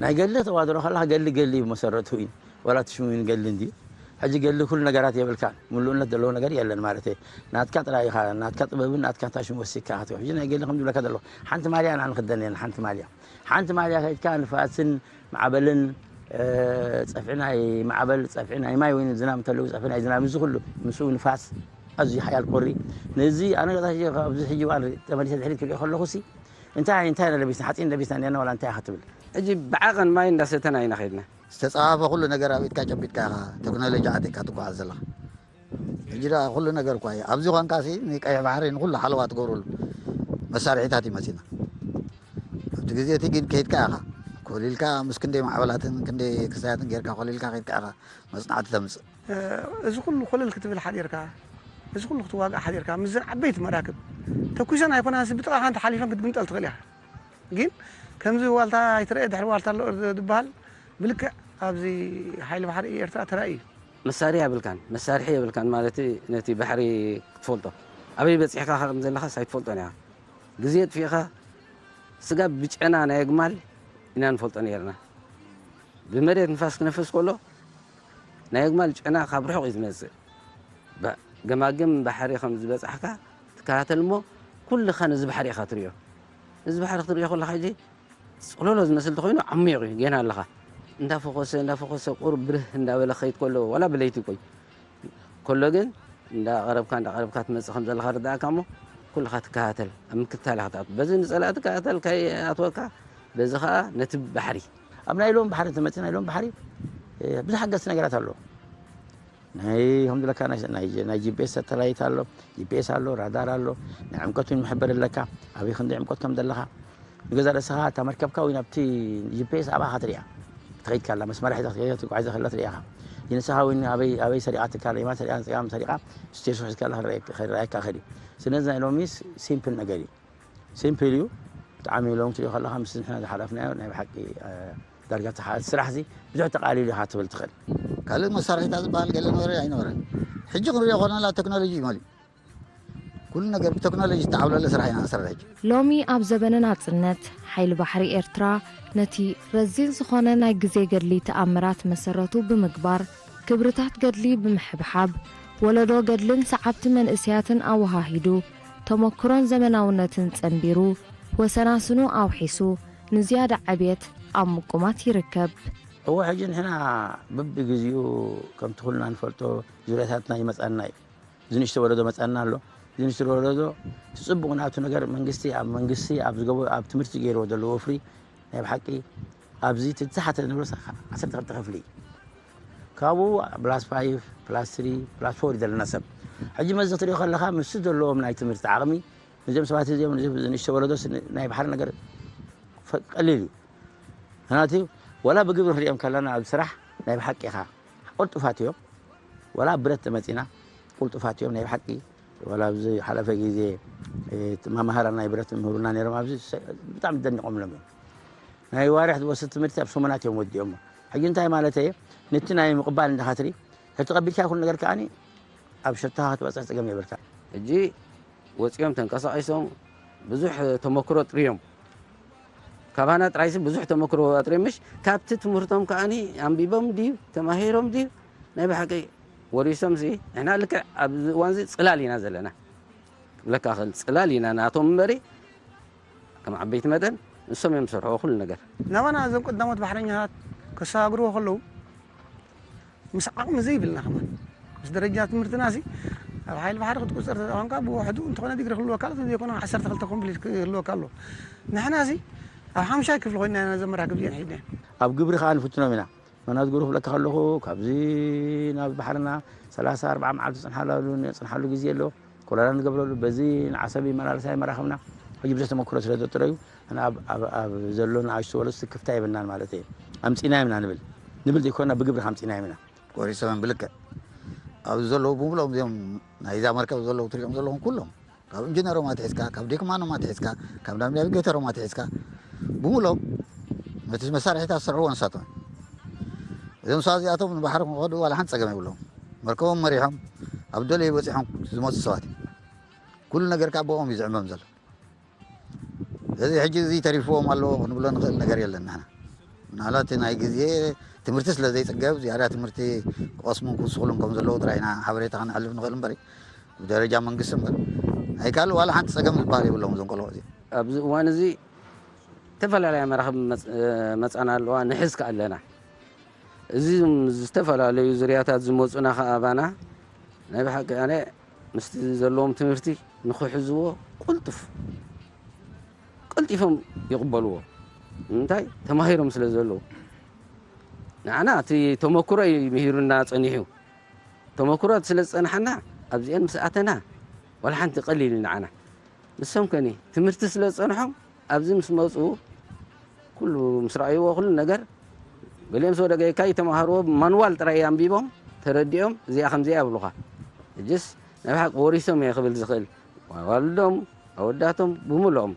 ናይ ገሊ ተዋድሮ ከለኻ ገሊ ገሊ እዩ መሰረቱ እዩ። ዋላ እቲ ሽሙ እዩ ገሊ እንድዩ። ሕጂ ገሊ ኩሉ ነገራት የብልካን። ምሉእነት ዘለዎ ነገር የለን ማለት እዩ። ናትካ ጥራይ ኢኻ፣ ናትካ ጥበብን ናትካ ታሽም ወሲካ ኢኻ ትኸይድ። ሕጂ ናይ ገሊ ከም ዝብለካ ዘለኹ ሓንቲ ማልያ ኢና ንኽደን ነና፣ ሓንቲ ማልያ። ሓንቲ ማልያ ከይድካ ንፋስን ማዕበልን፣ እ፣ ጸፍዒ ናይ ማዕበል፣ ጸፍዒ ናይ ማይ ወይ ዝናብ እንተለዉ ጸፍዒ ናይ ዝናብ፣ እዚ ኩሉ ምስኡ ንፋስ ኣዝዩ ሓያል ቁሪ። ነዚ ኣነ ገዛ ሕጂ ኣብዚ ሕጂ እዋን ተመሊሰ ድሕሪት ክሪኦ ከለኹሲ እንታይ እንታይ ኢና ለቢስና? ሓጺን ለቢስና እንዲና ዋላ እንታይ ኢኻ ትብል? ሕጂ ብዓቐን ማይ እንዳሰተና ኢና ከይድና። ዝተጻፈፈ ኩሉ ነገር ኣብ ኢድካ ጨቢጥካ ኢኻ ቴክኖሎጂ ዓጢቕካ ትጓዓዝ ዘለኻ። ሕጂ ደኣ ኩሉ ነገር እኳ እዩ። ኣብዚ ኳንካሲ ንቀይሕ ባሕሪ ንኩሉ ሓለዋ ትገብረሉ መሳርሒታት እዩ መጺና። ኣብቲ ግዜ እቲ ግን ከይድካ ኢኻ ኮሊልካ ምስ ክንደይ ማዕበላትን ክንደይ ክሳያትን ጌርካ ኮሊልካ ከይድካ ኢኻ መጽናዕቲ ተምጽእ። እ፣ እዚ ኩሉ ኮለል ክትብል ሓዲርካ፣ እዚ ኩሉ ክትዋጋእ ሓዲርካ ምስዘን ዓበይቲ መራክብ ተኩሰን ኣይኮናንሲ ብጥቓኻ እንተ ሓሊፈን ክትግምጠል ትኽእል ኢኻ። ግን ከምዚ ዋልታ ኣይትረአ ድሕሪ ዋልታ ኣሎ ዝበሃል ብልክዕ ኣብዚ ሓይሊ ባሕሪ ኤርትራ ተራእዩ። መሳርያ የብልካን፣ መሳርሒ የብልካን ማለት ነቲ ባሕሪ ክትፈልጦ ኣበይ በጺሕካ ከም ዘለኻስ ኣይትፈልጦን ኢኻ። ግዜ ኣጥፊእኻ ስጋብ ብጨና ናይ ኣግማል ኢና ንፈልጦ ነይርና። ብመሬት ንፋስ ክነፍስ ከሎ ናይ ኣግማል ጨና ካብ ርሑቕ እዩ ዝመጽእ። ባ-፣ ገማግም ባሕሪ ከም ዝበጻሕካ ትከታተል እሞ ኩልኻ ነዚ ባሕሪ ኢኻ ትርእዮ። እዚ ባሕሪ ክትርእዮ ከለኻ ሕጂ ጽሎሎ ዝመስል ተኾይኑ ዓሚቕ እዩ፣ ጌና ኣለኻ። እንዳፈኾሰ፣ እንዳፈኾሰ ቁሩብ ብርህ እንዳበለ ክኸይድ ከሎ፣ ዋላ ብለይቲ ቆይ ከሎ ግን እንዳቐረብካ፣ እንዳቐረብካ ትመጽእ ከም ዘለኻ ርዳእካ እሞ ኩልኻ ትከታተል፣ ኣብ ምክትታል ኢኻ ትኣቱ። በዚ ንጸላእ ትከታተል ከይኣትወካ፣ በዚ ኸኣ ነቲ ባሕሪ። ኣብ ናይ ሎም ባሕሪ እንተመጺእና፣ ናይ ሎም ባሕሪ፣ እ፣ ብዙሕ ሓገዝቲ ነገራት ኣለዎ። ናይ፣ ከም ዝብለካ፣ ናይ፣ ናይ፣ ናይ ጂ ፒ ኤስ ሳተላይት ኣሎ፣ ጂ ፒ ኤስ ኣሎ፣ ራዳር ኣሎ፣ ናይ ዕምቀት እውን መሐበሪ ኣለካ፣ ኣበይ ክንደይ ዕምቀት ከም ዘለኻ። ንገዛ ርእስኻ እታ መርከብካ ወይ ናብቲ ጂ ፒ ኤስ ኣብኣ ኢኻ ትሪኣ። ትኸይድ ከላ፣ መስመራ ሒዛ ክትከይድ ትጓዓዝ ከላ ትሪኣ ኢኻ። ንስኻ እውን ኣበይ፣ ኣበይ ሰሪቓትካ፣ የማን ሰሪቓ፣ ጸጋም ሰሪቓ፣ ስቴሽን ሒዝካ ከላ ክረኣየካ፣ ክረኣየካ ይኽእል እዩ። ስለዚ ናይ ሎሚ ስ-፣ ሲምፕል ነገር እዩ። ሲምፕል እዩ። ብጣዕሚ ሎሚ ትሪኦ ከለኻ ምስ ንሕና ዝሓለፍናዮ ናይ ብሓቂ፣ እ፣ ዳርጋ እቲ ሓ-፣ ስራሕ እዚ ብዙሕ ተቓሊሉ ኢኻ ትብል ትኽእል። ካልእ መሳርሒታት ዝበሃል ገለ ነበረ ኣይነበረን። ሕጂ ክንሪኦ ከለና ቴክኖሎጂ እዩ መሊኡ። ኩሉ ነገር ብቴክኖሎጂ ዝተዓብለለ ስራሕ ኢና ንሰርሕ ሕጂ። ሎሚ ኣብ ዘበነ ናጽነት፣ ሓይሊ ባሕሪ ኤርትራ ነቲ ረዚን ዝኾነ ናይ ግዜ ገድሊ ተኣምራት መሰረቱ ብምግባር፣ ክብርታት ገድሊ ብምሕብሓብ፣ ወለዶ ገድልን ሰዓብቲ መንእሰያትን ኣወሃሂዱ፣ ተመክሮን ዘመናውነትን ጸንቢሩ፣ ወሰናስኑ ኣውሒሱ፣ ንዝያዳ ዕብየት ኣብ ምቁማት ይርከብ። እወ፣ ሕጂ ንሕና በብግዜኡ ከምቲ ኩልና ንፈልጦ ዙርያታትና ይመጻና እዩ። እዚ ንእሽቶ ወለዶ መጻና ኣሎ። እዚ ንእሽቶ ወለዶ እቲ ጽቡቕ ናቱ ነገር መንግስቲ ኣብ መንግስቲ ኣብ ዝገበ-፣ ኣብ ትምህርቲ ገይርዎ ዘለዎ ወፍሪ ናይ ብሓቂ ኣብዚ ትዝሓተ ንብሎ ዓሰርተ ክልተ ክፍሊ እዩ። ካብኡ ፕላስ ፋይቭ፣ ፕላስ ስሪ፣ ፕላስ ፎር እዩ ዘለና ሰብ። ሕጂ መዚ ክትሪኦ ከለኻ ምስቲ ዘለዎም ናይ ትምህርቲ ዓቕሚ ነዚኦም ሰባት እዚኦም፣ ነዚ ንእሽቶ ወለዶስ ን-፣ ናይ ባሕሪ ነገር ፈ-፣ ቀሊል እዩ። ምኽንያቱ ወላ ብግብሪ ክንሪኦም ከለና ኣብ ስራሕ ናይ ብሓቂ ኢኻ ቅልጡፋት እዮም። ወላ ኣብ ብረት ተመጺና ቅልጡፋት እዮም ናይ ብሓቂ። ወላ ኣብዚ ሓለፈ ግዜ፣ እ፣ እቲ መማህራ ናይ ብረት ምህሩና ነይሮም ኣብዚ ሰ-፣ ብጣዕሚ ደኒቖምሎም እዮም። ናይ ዋርሕ ዝወስድ ትምህርቲ ኣብ ሰሙናት እዮም ወዲኦሞ። ሕጂ እንታይ ማለት እየ? ነቲ ናይ ምቕባል እንዳ ክትሪ፣ ሕጂ ተቐቢልካ ኩሉ ነገር ከዓኒ ኣብ ሸቶኻ ክትበጽሕ ጸገም የብልካ። ሕጂ ወጺኦም ተንቀሳቒሶም ብዙሕ ተመክሮ ኣጥርዮም። ካባና ጥራይሲ ብዙሕ ተመክሮ ኣጥርዮም፣ ምሽ ካብቲ ትምህርቶም ከዓኒ ኣንቢቦም ድዩ ተማሂሮም ድዩ ናይ ብሓቂ ወሪሶምሲ፣ ንሕና ልክዕ ኣብዚ እዋንዚ ጽላል ኢና ዘለና። ክብለካ ክእል ጽላል ኢና ናቶም እምበሪ፣ ከም ዓበይቲ መጠን ንሶም እዮም ዝሰርሕዎ ኩሉ ነገር። ናባና እዞም ቀዳሞት ባሕረኛታት ከሰጋግርዎ ከለዉ ምስ ዓቕሚ ዘይብልና ከማን ምስ ደረጃ ትምህርትና ሲ ኣብ ሓይሊ ባሕሪ ክትቁፀር ተኾንካ ብውሕዱ እንተኾነ ዲግሪ ክህልወካ ኣሎ ዘይኮነ ዓሰርተ ክልተ ኮምፕሊት ክህልወካ ኣሎ። ንሕና ሲ ኣብ ሓምሻይ ክፍሊ ኮይና ኢና ነዘም መራክብ እዚአን ሒዝና። ኣብ ግብሪ ከዓ ንፍትኖም ኢና። መናት ግብሪ ክብለካ ከለኹ ካብዚ ናብ ባሕርና ሰላሳ ኣርባዓ መዓልቲ ዝፅንሓሉ ዝፅንሓሉ ግዜ ኣሎ። ኮለላ ንገብረሉ በዚ ንዓሰብ ይመላለሳ ይመራኸብና። ሕጂ ብዙሕ ተመክሮ ስለ ዘጥረዩ ንኣብ ኣብ ኣብ ዘሎ ንኣሽቱ ወለስ ክፍታ የብልናን ማለት እየ። ኣምፂና የብና ንብል ንብል ዘይኮና ብግብሪ ኣምፂና የብና። ቆሪሶም ብልክዕ ኣብዚ ዘለዉ ብምሎም እዚኦም ናይዛ መርከብ ዘለዉ ትሪኦም ዘለኹም ኩሎም ካብ ኢንጂነሮም ኣትሒዝካ ካብ ዴክማኖም ኣትሒዝካ ካብ ናቪጌተሮም ኣትሒዝካ ብምሎም ነቲ መሳርሒታት ዝሰርሕዎ ንሳቶም። እዞም ሰባት እዚኣቶም ንባሕሪ ክኸዱ ዋላ ሓንቲ ፀገም የብሎም። መርከቦም መሪሖም ኣብ ደለዩ በፂሖም ዝመፁ ሰባት እዩ። ኩሉ ነገር ከዓ ብኦም እዩ ዝዕመም ዘሎ። እዚ ሕጂ እዚ ተሪፍዎም ኣለዎ ክንብሎ ንኽእል ነገር የለን። ንሕና ምናልባት ናይ ግዜ ትምህርቲ ስለ ዘይፅገብ ዝያዳ ትምህርቲ ክቐስሙን ክውስኹሉን ከም ዘለዉ ጥራይ ኢና ሓበሬታ ከነሕልፍ ንኽእል እምበር ብደረጃ መንግስቲ እምበር ናይ ካልእ ዋላ ሓንቲ ፀገም ዝበሃል የብሎም እዞም ቆልዑ እዚ። ኣብዚ እዋን እዚ ዝተፈላለያ መራኽብ መፅ- መፃና ኣለዋ ንሕዝ ከ ኣለና። እዚም ዝተፈላለዩ ዙርያታት ዝመፁና ከኣ ኣባና ናይ ብሓቂ ኣነ ምስቲ ዘለዎም ትምህርቲ ንኽሕዝዎ ቅልጡፍ ቀልጢፎም ይቕበልዎ። ንምንታይ ተማሂሮም ስለ ዘለዉ። ንዓና እቲ ተመክሮ እዩ ምሂሩና ጸኒሑ። ተመክሮ ስለ ዝጸንሓና ኣብዚአን ምስ ኣተና ዋላ ሓንቲ ቀሊል እዩ ንዓና። ንሶም ከኒ ትምህርቲ ስለ ዝጸንሖም ኣብዚ ምስ መጹ ኩሉ ምስ ረኣይዎ ኩሉ ነገር ገሊኦም ሰው ደገካ ይተማሃርዎ ማንዋል ጥራይ ኣንቢቦም ተረዲኦም እዚኣ ከምዚኣ ይብሉኻ። እጅስ ናይ ብሓቂ ወሪሶም እየ ክብል ዝኽእል ዋልዶም ኣወዳቶም ብምልኦም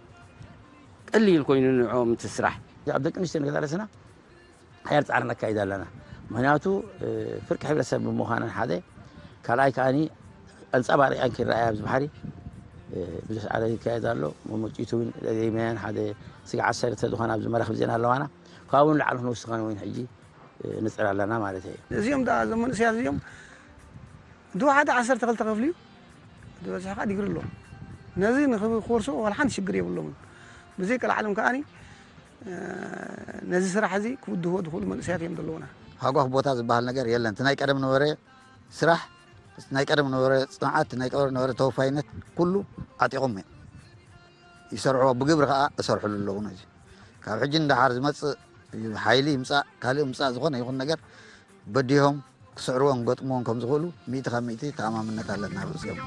ቀሊል ኮይኑ ንዕኦም እቲ ስራሕ። ኣብ ደቂ ኣንስትዮ ንገዛለስና ሓያል ፃዕሪ ነካይድ ኣለና። ምክንያቱ ፍርቂ ሕብረተሰብ ብምዃነን ሓደ ካልኣይ ከዓኒ ኣንፃባሪቀን ክረኣያ ኣብዚ ባሕሪ ብዙሕ ፃዕሪ ይካየድ ኣሎ። መመጭቱ እውን ዘይመያን ሓደ ስግዓት ሰለተ ዝኾነ ኣብዚ መራኽብ ዜና ኣለዋና ካብኡ ንላዕሊ ክንወስኸን እውን ሕጂ ንፅር ኣለና ማለት እዩ። እዚኦም ደኣ እዞም መንእሰያት እዚኦም እቲ ሓደ ዓሰርተ ክልተ ክፍሊ እዩ። እቲ በዝሒ ከዓ ዲግሪ ኣለዎም። ነዚ ንክኮርሱ ዋላ ሓንቲ ሽግር የብሎምን። ብዘይ ቀልዓለም ከዓኒ ነዚ ስራሕ እዚ ክውድህዎ ዝኽእሉ መንእሰያት እዮም ዘለዉና። ሃጓፍ ቦታ ዝበሃል ነገር የለን። እቲ ናይ ቀደም ነበረ ስራሕ ናይ ቀደም ነበረ ፅንዓት ናይ ቀደም ነበረ ተወፋይነት ኩሉ ዓጢቖም እዮም ይሰርሕዎ ብግብሪ ከዓ እሰርሕሉ ኣለዉ ነዚ ካብ ሕጂ ንደሓር ዝመፅእ ሓይሊ ይምፃእ ካልእ ምፃእ ዝኾነ ይኹን ነገር በዲሆም ክስዕርዎን ክገጥምዎን ከም ዝኽእሉ ሚእቲ ካብ ሚእቲ ተኣማምነት ኣለና ኣብ ርእሲኦም።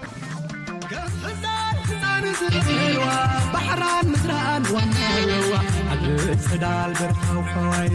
ሕፃን ሕፃን ዝርእዋ ባሕራን ምድራን ዋና ኣለዋ ኣብ ጽዳል በርታው ከዋይ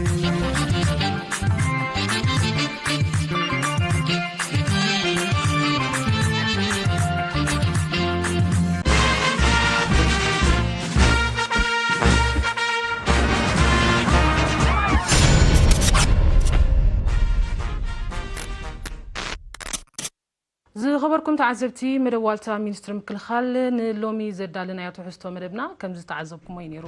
ዝኸበርኩም ተዓዘብቲ መደብ ዋልታ ሚኒስትሪ ምክልኻል ንሎሚ ዘዳለናዮ ትሕዝቶ መደብና ከም ዝተዓዘብኩሞ እዩ ነይሩ።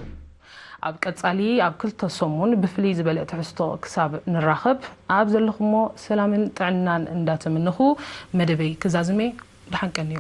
ኣብ ቀጻሊ ኣብ ክልተ ሰሙን ብፍልይ ዝበለ ትሕዝቶ ክሳብ ንራኸብ ኣብ ዘለኹሞ ሰላምን ጥዕናን እንዳተመነኹ መደበይ ክዛዝሜ ደሓን ቀንዩ።